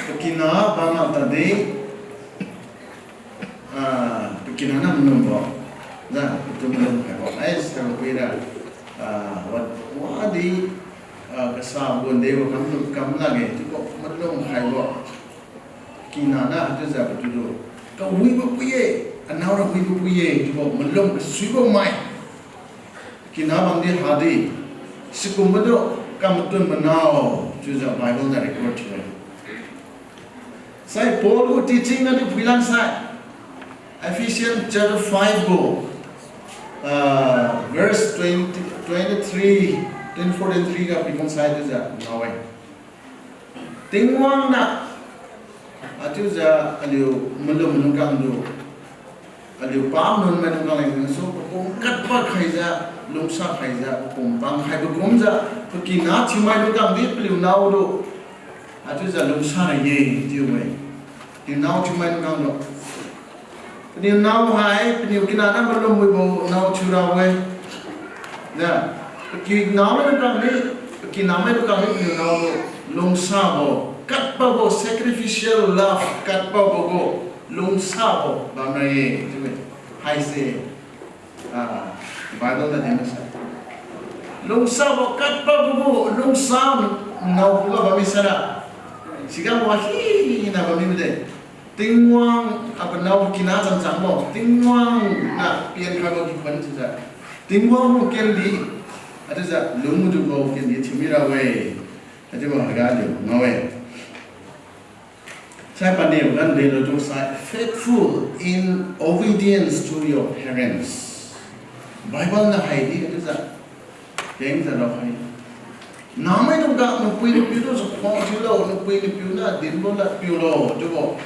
Pakina bam mak tadi, ah, pakina niu malumbo, jiu, patu malum khaibo, ai, saibo pira, ah, wa, wadi, ah, kasa gu ndebo kam, kam lakge chiubo malum khaibo. Pakina niu chiujiu patu lu, kawibo pui-e, anao ra wibo pui-e chiubo malum kasuibo mai kina bamdi hadi, sikum madu kamatun manao chiujiu Bible niu record thiu-e. Sai Paul gu teaching nadi phuilan sai, Ephesians chapter five gu, ah, verse twenty, twenty three, twenty four, twenty three ga phuikhang sai chiujiu ngao-e. Tingwang niu, ah, chiujiu aliu malum malum kangdu, aliu pamnun maidung kang leng su papum katpa khaijiu, lungsa khaijiu, papum pang khaibo kumjiu, pakina thiumai lung kangdi paliu naodu Achiujiu lungsa ra ye chiu-e. Paniu nao thiumai nang lo. Paniu nao hai, paniu kinana malum wibo nao thiu ra-e. Ja, pakinamai nang kang ni, pakinamai nang kang ni paniu nao lo. Lungsabo, kadpabo, sacrificial love, kadpabo gu, lungsabo bamra ye chiu-e. Haise, ah, Bible na dinna sai. Lungsabo kadpabo gu, lungsa nao khuga bammi saira. Siga wahina bammi de. Tingwang, apanao kina chamchangbo, Tingwang na pienkhaibo kikhun chiujiu, Tingwang gu kendi, achiujiu lungmadubo kendi thiumi ra-e. Achiubo haiga aliu ngao-e. Sai paniu gan delo chiusai, faithful in obedience to your parents. Bible na haidi achiujiu, kengjiu raokhai. Nahmaidung ga napui napiu tu chakhuang thiulo, napui napiu na dinbo lad piulo chiubo.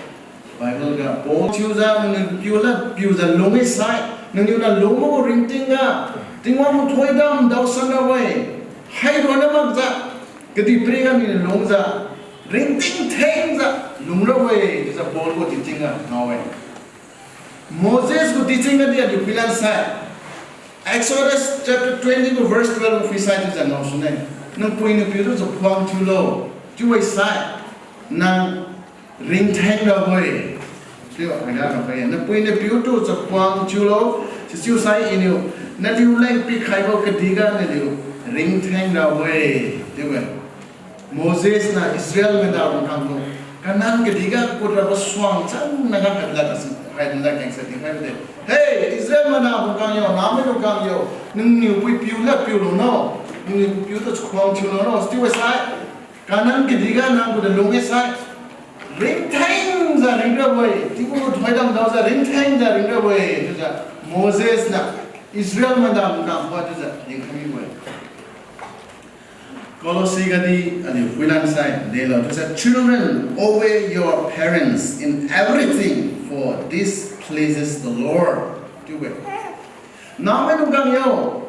Bible ga Paul thiujiu, nangniu piu lad piujiu lung-e sai, nangniu na lungbo ringting ga Tingwang gu thoidam daosan ra-e. Haironna makjiu, kadihpiriga nangniu lungjiu, ringting thengjiu lung ra-e chiujiu Paul gu teaching ga ngao-e. Moses gu teaching ga di aliu phuilan sai, Exodus chapter twenty gu verse twelve gu phuisai chiujiu ngao sune. Napui napiu tu chakhuang thiulo, chiu-e sai, nang ringtheng ra-e. Chiu haiga ngao-e, napui napiu tu chakhuang thiulo, sichiusai Iniu naliu leng pikhaibo kadihga naliu ringtheng ra-e, chiu-e. Moses niu Israel maidung khang tu Canaan kadihga kut rabo suang changnaga haila kasi, haila kengsa dinkhai de. Hei Israel maidung khang yo, nahmaidung khang yo, nangniu pui piu lad piulo no, nangniu pui piu tu chakhuang thiulo no, chiu-e sai, Canaan kadihga nang gu da lung-e sai, ringthengjiu ring rabo-e, Tingwang gu thoidam daojiu ringthengjiu ring rabo-e chiujiu Moses niu Israel maidung khang pa chiujiu dinkhai mibo-e. Colossae ga di aliu phuilan sai delo chiusai, children, obey your parents in everything, for this pleases the Lord, chiu-e. Nahmaidung khang yo,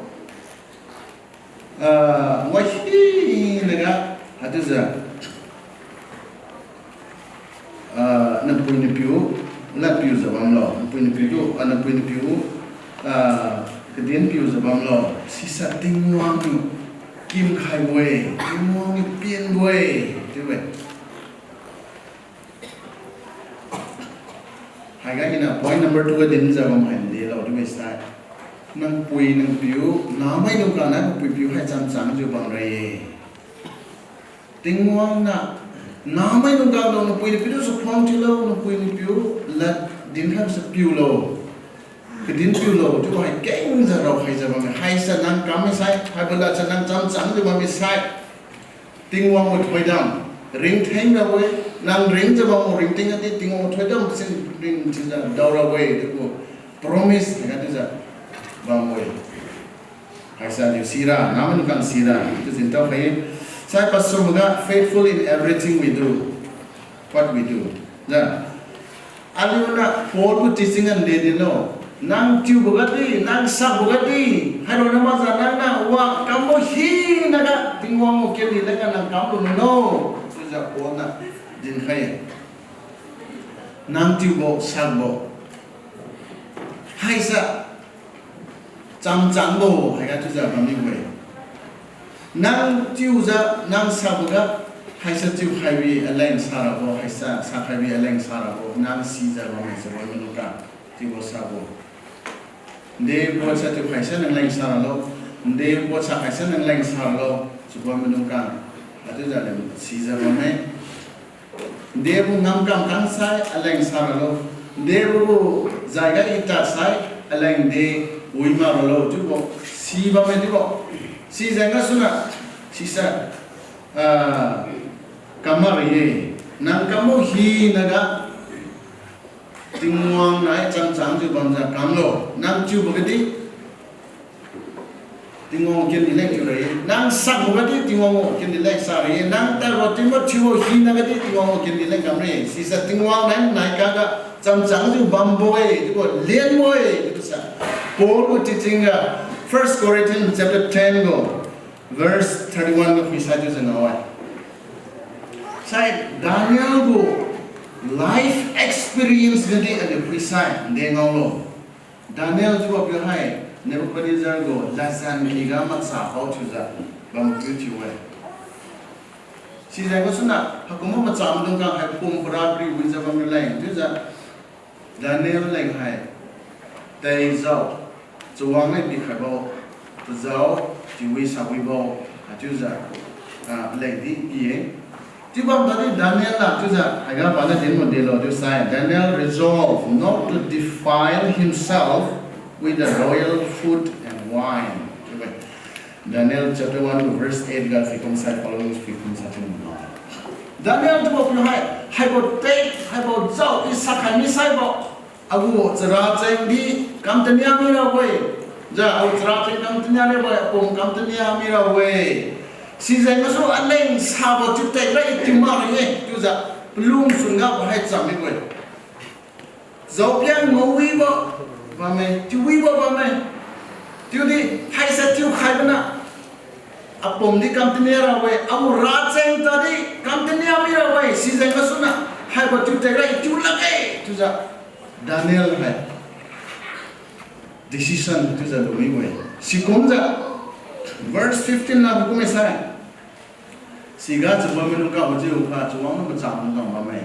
ah, wahinaga, haichiujiu, ah, napui napiu lad piujiu bamlo, napui napiu tu, ah, napui napiu, ah, kadin piujiu bamlo, sisa Tingwang niu kimkhaibo-e, Tingwang niu pienbo-e, chiu-e. Haiga iniu point number two ga dinjiu bam hai delo chiu-e sai, nangpui nangpiu, nahmaidung khang nai papui piu hai chamchangjiu bamra-e. Tingwang niu, nahmaidung khang lo, napui napiu tu chakhuang thiulo, napui napiu lad dinkhai sa piulo, kadin piulo chiubo hai kengjiu raokhaijiu bamme. Haise nang kam misai, haibo ladse nang chamchangjiu bam misai, Tingwang gu thoidam ringtheng rabo-e. Nang ringjiu bambo ringting gadi Tingwang gu thoidam sin ringtingjiu dao rabo-e chiubo promise haiga chiujiu bambo-e. Haise aliu sira, nahmaidung khang sira chiu jintao khai-e. Sai pasumga, faithful in everything we do, what we do, na. Aliu niu Paul gu teaching ga nde dilo. Nang tiubo gadi, nang sakbo gadi, haironna makjiu nang niu wa kambo hinaga Tingwang gu kendi lengga nang kamlu no, chiujiu Paul niu dinkhai-e. Nang tiubo sakbo haise chamchangbo haiga chiujiu bammibo-e. Nang tiujiu nang sakboga, haise tiukhaibi aleng sarabo, haise sakhaibi aleng sarabo, nang sijiu bamme, chabon maidung khang, tiubo sakbo. Nde pasa tiukhai sai nang leng saralo, nde pasa khai sai nang leng saralo, chabon maidung khang, haichiujiu aleng sijiu bamme. Nde gu ngamkam khang sai aleng saralo, nde gu jaiga i tad sai aleng de wi maralo chiubo, si bamme chiubo. Sijeng gasuna, sisa, ah, kam makra-e. Nang kambo hinaga Tingwang nai chamchangjiu bamjiu kamlo. Nang tiubo gadi Tingwang gu kendi leng tiura-e. Nang sakbo gadi Tingwang gu kendi leng sakra-e. Nang tadbo tingbo thiubo hina gadi Tingwang gu kendi leng kamra-e. Sisa Tingwang nai nai kaga chamchangjiu bambo-e chiubo, lenbo-e chiubo sa Paul gu teaching ga, First Corinthians chapter ten gu verse thirty-one ga phuisai chiujiu ngao-e. Sai Daniel gu life experience gadi aliu phuisai de ngaolo. Daniel chiubo piu hai Nebuchadnezzar gu ladjan kiga macha pao thiujiu bampiu thiu-e. Sijeng gasuna haikumbo macha maidung khang hai pum para pari wijiu bam raleng chiujiu Daniel leng hai tei jao, chawang leng pikhaibo, tazao, tiwi sawibo, haichiujiu, ah, leng di pi-e. Chiubam tadi Daniel la chiujiu haiga paniu dinbo delo chiusai, Daniel resolved not to defile himself with the royal food and wine. Chiu-e. Daniel chapter one verse eight ga phuikum sai, following phuikum sai chiu-e. Daniel chiubo piu hai, haibo tei, haibo jao i sakhai misaibo, agu characheng di kamtania mira-e. Jiu agu characheng kamtania mira-e, apum kamtania mira-e. Sijeng gasu aleng sabo chiu tekra i tiu makra-e chiujiu palung sunga pahai cham mibo-e. Jaopiang ngawibo bamme, tiuwibo bamme. Chiudi haise tiukhai bana, apum di kamtania ra-e, agu racheng tadi kamtania mira-e, sijeng gasuna haibo chiu tekra i tiu lakge chiujiu Daniel hai decision chiujiu lumibo-e. Sikumjiu verse fifteen na phuikum sai, siga chabon maidung khang majiu kha chawang lu macha maidung khang bamme.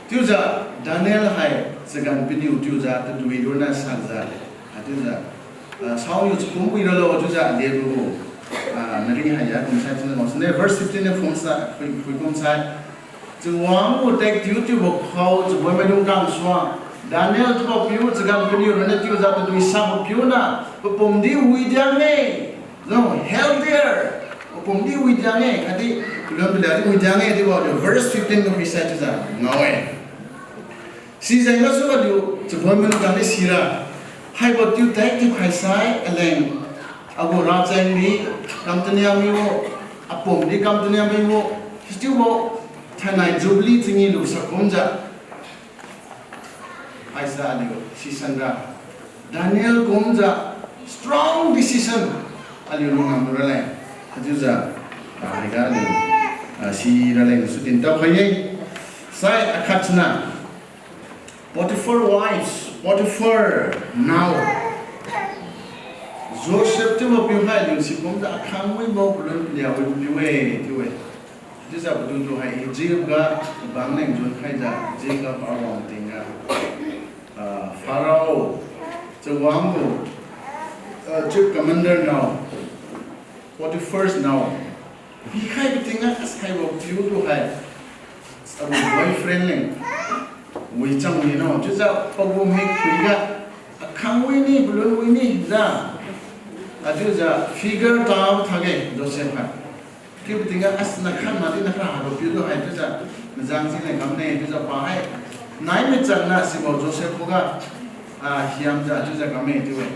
Chiujiu Daniel hai chagan piniu chiujiu tadui ronna sakjiu, haichiujiu, ah, saoniu chakun wi ralo chiujiu aliu gu, ah, nari haiya kumsai chiu ngao sune, verse fifteen na phuikum sai, phui, phuikum sai. Chawang gu tektiu tiubo khao chabon maidung khang suang, Daniel chiubo piu chagan piniu ronna chiujiu tadui sabo piu na papum di widiang-e. No, healthier. Papum di widiang-e, khatdi palun palia di widiang-e chiubo aliu verse fifteen ga phuisai chiujiu ngao-e. Sijeng gasu aliu chabon maidung khang di sira, haibo tiu tektiu khaisai aleng agu racheng di kamtania mibo, apum di kamtania mibo, sichiubo thainai Jubilee chingi lu sakumjiu haise aliu sisan ra, Daniel kumjiu strong decision aliu lungam lu raleng. Haichiujiu, ah, haiga aliu, ah, si raleng su dintao khai-e. Sai akhat sina, Potiphar wives, Potiphar nao. Joseph chiubo piu hai aliu sikumjiu akhang wibo palun palia wibo piu-e chiu-e. Chiujiu patu tu hai Egypt ga bang leng jun khaijiu Egypt ga pawang tingga, ah, Pharaoh chawang gu, ah, chief commander nao, Potiphar's nao pikhaibo tingga kasaibo piu tu hai agu boyfriend leng wichang wi no chiujiu pagu mik phuiga akhang wi ni palun wi ni jiu, achiujiu figure ta thage Joseph hai. Chiubo tingga, as, nakhan madi nakhan haibo piu tu hai chiujiu majang si leng kamne chiujiu pa hai nai michanna sibo Joseph khuga, ah, hiamjiu chiujiu kamme chiu-e.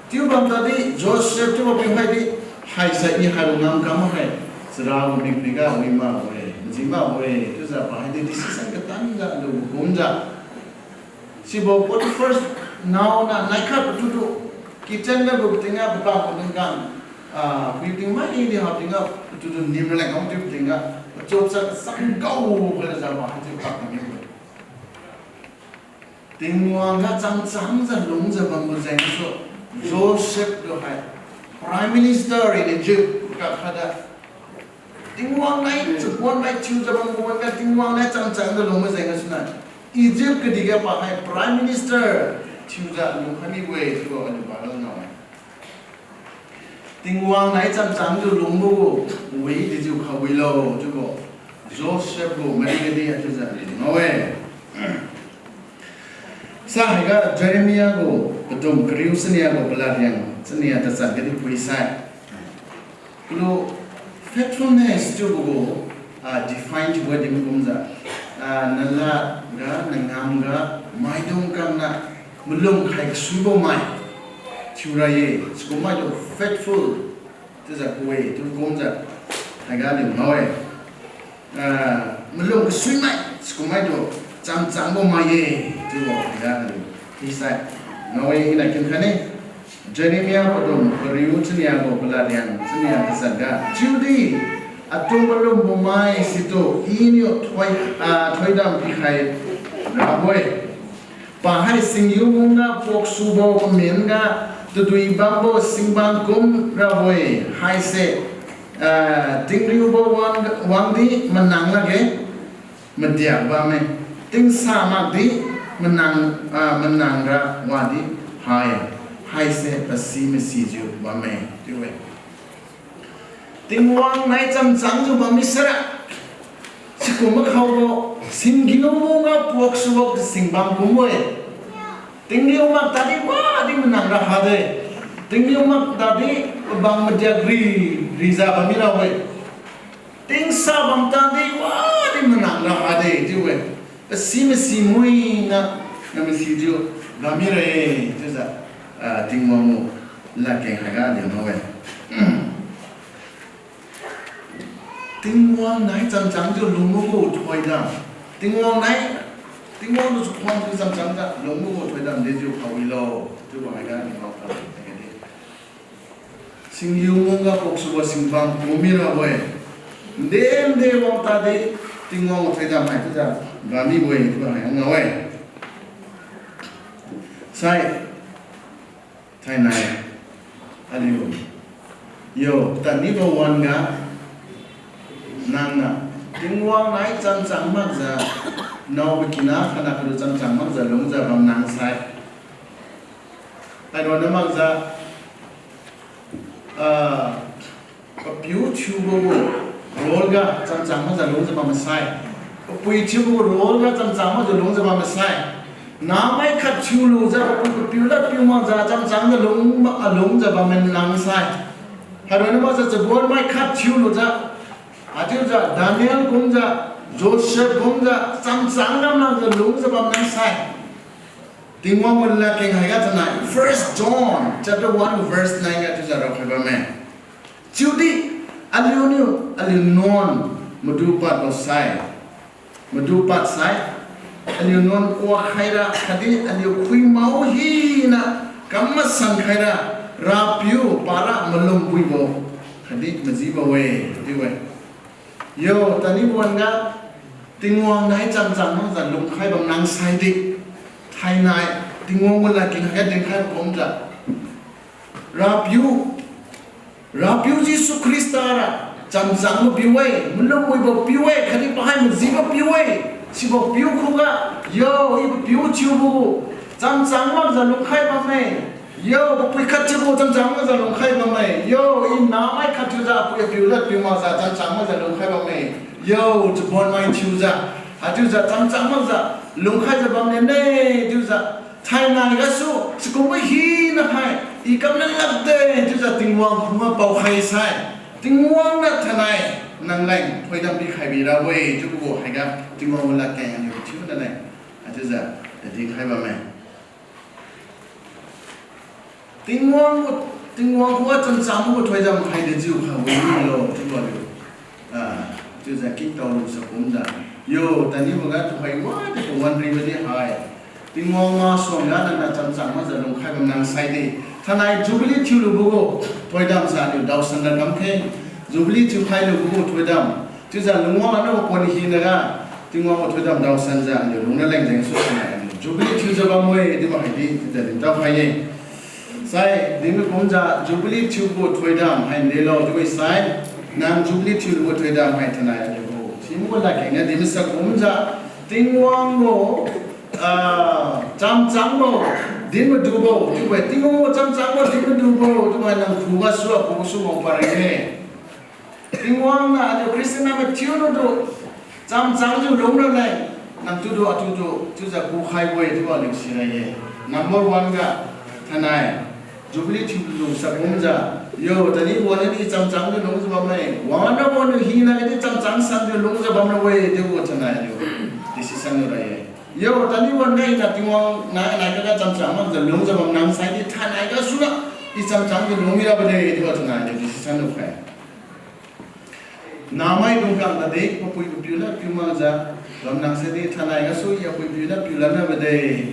Chiubam tadi Joseph chiubo piu hai di, haise i haibo ngam kam hai, chara gu mik phuiga wi makbo-e, maji makbo-e chiujiu pa hai di decision katanjiu alu kumjiu sibo Potiphar's nao na naikhat patu tu kitchen ga gu tingga pata maidung khang, ah, pui tingmai di hao tingga patu tu nim raleng kam chiu tingga, pachuk sa kasang gao khaijiu pa haichiu pak kami-e. Tingwang ga chamchangjiu lungjiu bambo jengsu, Joseph tu hai Prime Minister in Egypt ga khatdi Tingwang nai chakuan mai thiujiu bambo wan-ga Tingwang nai chamchangjiu lungbo jeng gasuna, Egypt kadihga pa hai Prime Minister thiujiu lungkhai mibo-e chiubo aliu Bible ngao-e. Tingwang nai chamchangjiu lungbo gu wi dijiu kha wilo chiubo Joseph gu maning gadi chiujiu ngao-e. Sa haiga Jeremiah gu padum kariu chania gu palariang chania tachat gadi phuisai, kalu faithfulness chiubo gu, ah, define thiubo din kumjiu, ah, nalad ga, nangam ga, maidung kamna malum khai kasuibo mai thiura ye, sikum maitu faithful chiujiu ku-e chiu kumjiu haiga aliu ngao-e. Ah, malum kasui mai sikum maitu chamchangbo mai ye chiubo haiga aliu phuisai ngao-e, ina kin khaine. Jeremiah padum kariu chania gu palariang chania tachat ga chiudi Atu malumbo mai situ Iniu thoi, ah, thoidam pikhai rabo-e. Pahai singgiu mungga puaksubo pamin ga tadui bambo singbang kum rabo-e. Haise, ah, tingriubo wang, wangdi manang lakge, madiak bamme. Tingsa makdi manang, ah, manang ra wadi hai, haise pasi masijiu bamme chiu-e. Tingwang nai chamchangjiu bammi saira, sikum makhaobo, singgiu mungga puaksubo singbang kumbo-e. Tingriu mak tadi wadi manang ra hade. Tingriu mak tadi bang madiak ri, rijiu bammi ra-e. Tingsa bam tadi wadi manang ra hade chiu-e. Pasi masi muina, na masijiu bammi ra-e chiujiu, ah, Tingwang gu ladkeng haiga dinao-e. Tingwang nai chamchangjiu lungbo gu thoidam. Tingwang nai, Tingwang tu chakhuangjiu chamchangjiu lungbo gu thoidam dejiu khawilo chiubo haiga dinao kha haiga di. Singgiu mungga puaksubo singbang kum mirabo-e. Nde nde wang tadi Tingwang gu thoidam hai chiujiu bammibo-e chiubo hai ngao-e. Sai, thainai aliu, yo, tadmibo wan-ga nangniu Tingwang nai chamchang makjiu, nao pakina khatna khattu chamchang makjiu lungjiu bam nang sai, haironna makjiu, ah, papiu thiubo gu role ga chamchang makjiu lungjiu bam sai, papui thiubo gu role ga chamchang makjiu lungjiu bam sai, namai khat thiulujiu papui papiu ladpiu makjiu chamchangjiu lung, ah, lungjiu bam nang sai, haironna makjiu chabonmai khat thiulujiu, haichiujiu Daniel kumjiu, Joseph kumjiu chamchang lam makjiu lungjiu bam nang sai, Tingwang gu ladkeng haiga thainai First John chapter one verse nine ga chiujiu raokhai bamme. Chiudi aliuniu aliu nuan madu padbo sai, madu pad sai, aliu nuan kuak khaira khatdi aliu khuimao hina kam masan khaira, Rapiu para malum wibo khatdi majibo-e chiu-e. Yo, tadmibo wan-ga Tingwang nai chamchang makjiu lungkhai bam nang saidi, thainai Tingwang gu ladkeng haiga dinkhai kumjiu Rapiu, Rapiu Jesu Khrista ra chamchangbo piu-e, malum wibo piu-e, khatdi pahai majibo piu-e. Sibo piu khuga, yo, i papiu thiubo gu chamchang makjiu lungkhai bamme. Yo, papui khat thiubo chamchang makjiu lungkhai bamme. Yo, i namai khat thiujiu apui apiu ladpiu makjiu chamchang makjiu lungkhai bamme. Yo, chabonmai thiujiu, haichiujiu chamchang makjiu lungkhaijiu bam lene chiujiu, thainai gasu sikumbo hina hai i kam lan lakde chiujiu Tingwang khuga paokhai sai, Tingwang niu thainai nang leng thoidam pikhai birabo-e chiubo gu haiga Tingwang gu ladkeng aliu thiu naleng, haichiujiu tadinkhai bamme. Tingwang gu, Tingwang khuga chamchang gu thoidam hai dejiu kha wi milo chiubo aliu, ah, chiujiu kingtao lusa kumjiu, yo, tadmibo ga tuhoi wadi pawan ribo di hai, Tingwang masuangga nangniu chamchang makjiu lungkhai bam nang saidi, thainai Jubilee thiulubo gu thoidam sa aliu daosan ra kamkhe, Jubilee thiukhai lubo gu thoidam chiujiu lungwang laniu pon hinaga, Tingwang gu thoidam daosanjiu aliu lungna leng jengsu thainai aliu Jubilee thiujiu bamme chiubo haidi chiujiu dintao khai-e. Sai dinmi kumjiu Jubilee thiubo gu thoidam hai ndelo chiubo sai, nang Jubilee thiulubo gu thoidam hai thainai aliu gu simu ladkeng niu din masa kumjiu, Tingwang gu, ah, chamchangbo, din madubo chiubo-e, Tingwang gu chamchangbo din madubo chiubo nang khugasu aku gasu wang pareng-e. Tingwang niu aliu Christian nai mathiulutu chamchangjiu lungra leng, nangtu tu atu tu chiujiu kukhaibo-e chiubo aliu sira-e. Number one ga, thainai Jubilee thiulusa kumjiu, yo, tadmibo wan-ga di chamchangjiu lungjiu bamme, wangrabo niu hina di chamchang sanjiu lungjiu bamra-e chiubo thainai aliu decision lu ra-e. Yo, tadmibo wan-ga iniu Tingwang nai nai kaga chamchang makjiu lungjiu bam nang saidi thainai gasu ga i chamchangjiu lung mirabo de chiubo thainai aliu decision lukhai. Nahmaidung khang tadi papui papiu ladpiu makjiu bam nang saidi thainai gasu i apui piu ladpiu lan rabo de.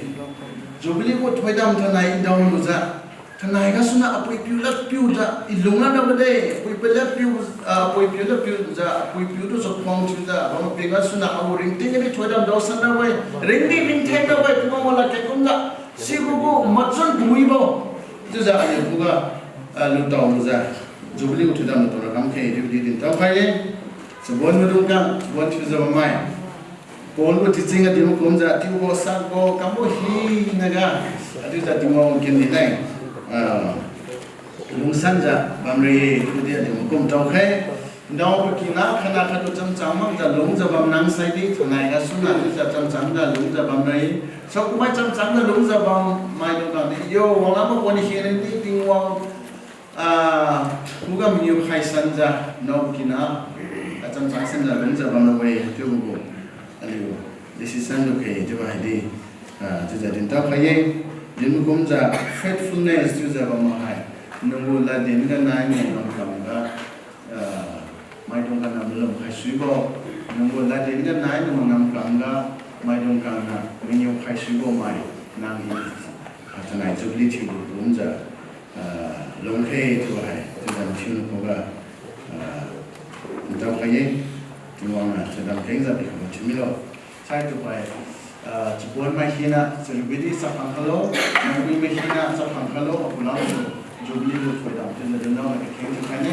Jubilee gu thoidam thainai i daolujiu, Thainai gasuniu apui-apiu lad piujiu, i lunglan rabo de, apui-apiu lad piu, ah, apui-apiu lad piujiu, apui-apiu tu chakhuang thiujiu, bam ping gasuniu agu ringting di thoidam dao san rabo-e, ringdi ringtheng rabo-e, Tingwang gu ladkeng kumjiu, sibo gu machun kawibo. Chiujiu aliu khuga, ah, lutao lujiu, Jubilee gu thoidam lutao ra kamkhe, chiudi dintao khai-e. Chabon maidung khang, chabon thiujiu bammai. Paul gu teaching adiu makumjiu, tiubo sakbo, kambo hinaga, adiujiu Tingwang gu kin dinai, ah, lungsanjiu bamra-e, chiudi adiu makum tao khai. Ndao pakina khatna khattu chamchang makjiu lungjiu bam nang saidi, thainai gasuniu chiujiu chamchangjiu lungjiu bamra-e. Saokummai chamchangjiu lungjiu bam maidung khang di, yo, wanglam mabo ni hina di Tingwang, ah, khuga mangiu khai sanjiu, nao kina, ah, chamchang sanjiu lungjiu bamra-e, chiubo gu aliu decision lukhe chiubo haidi, ah, chiujiu dintao khai-e. Din makumjiu faithfulness chiujiu bam hai, nang gu laddin ga nai nang ngamkamga, ah, maidung khangniu malum khai suibo, nang gu laddin ga nai nang ngamkamga, maidung khangniu mangiu khai suibo mai, nang i, ah, thainai Jubilee thiubo kumjiu, ah, lungkhe chiubo hai, chiujiu mathiuna khuga, ah, ntao khai-e. Tingwang niu thoidam kengjiu pikhai thiumilo. Saitupai, ah, chabonmai hina, chariubidi chaphang khalo, nangbuimai hina chaphang khalo, apulam Jubilee gu thoidam chiujiu dinao na kakheng thiukhaine.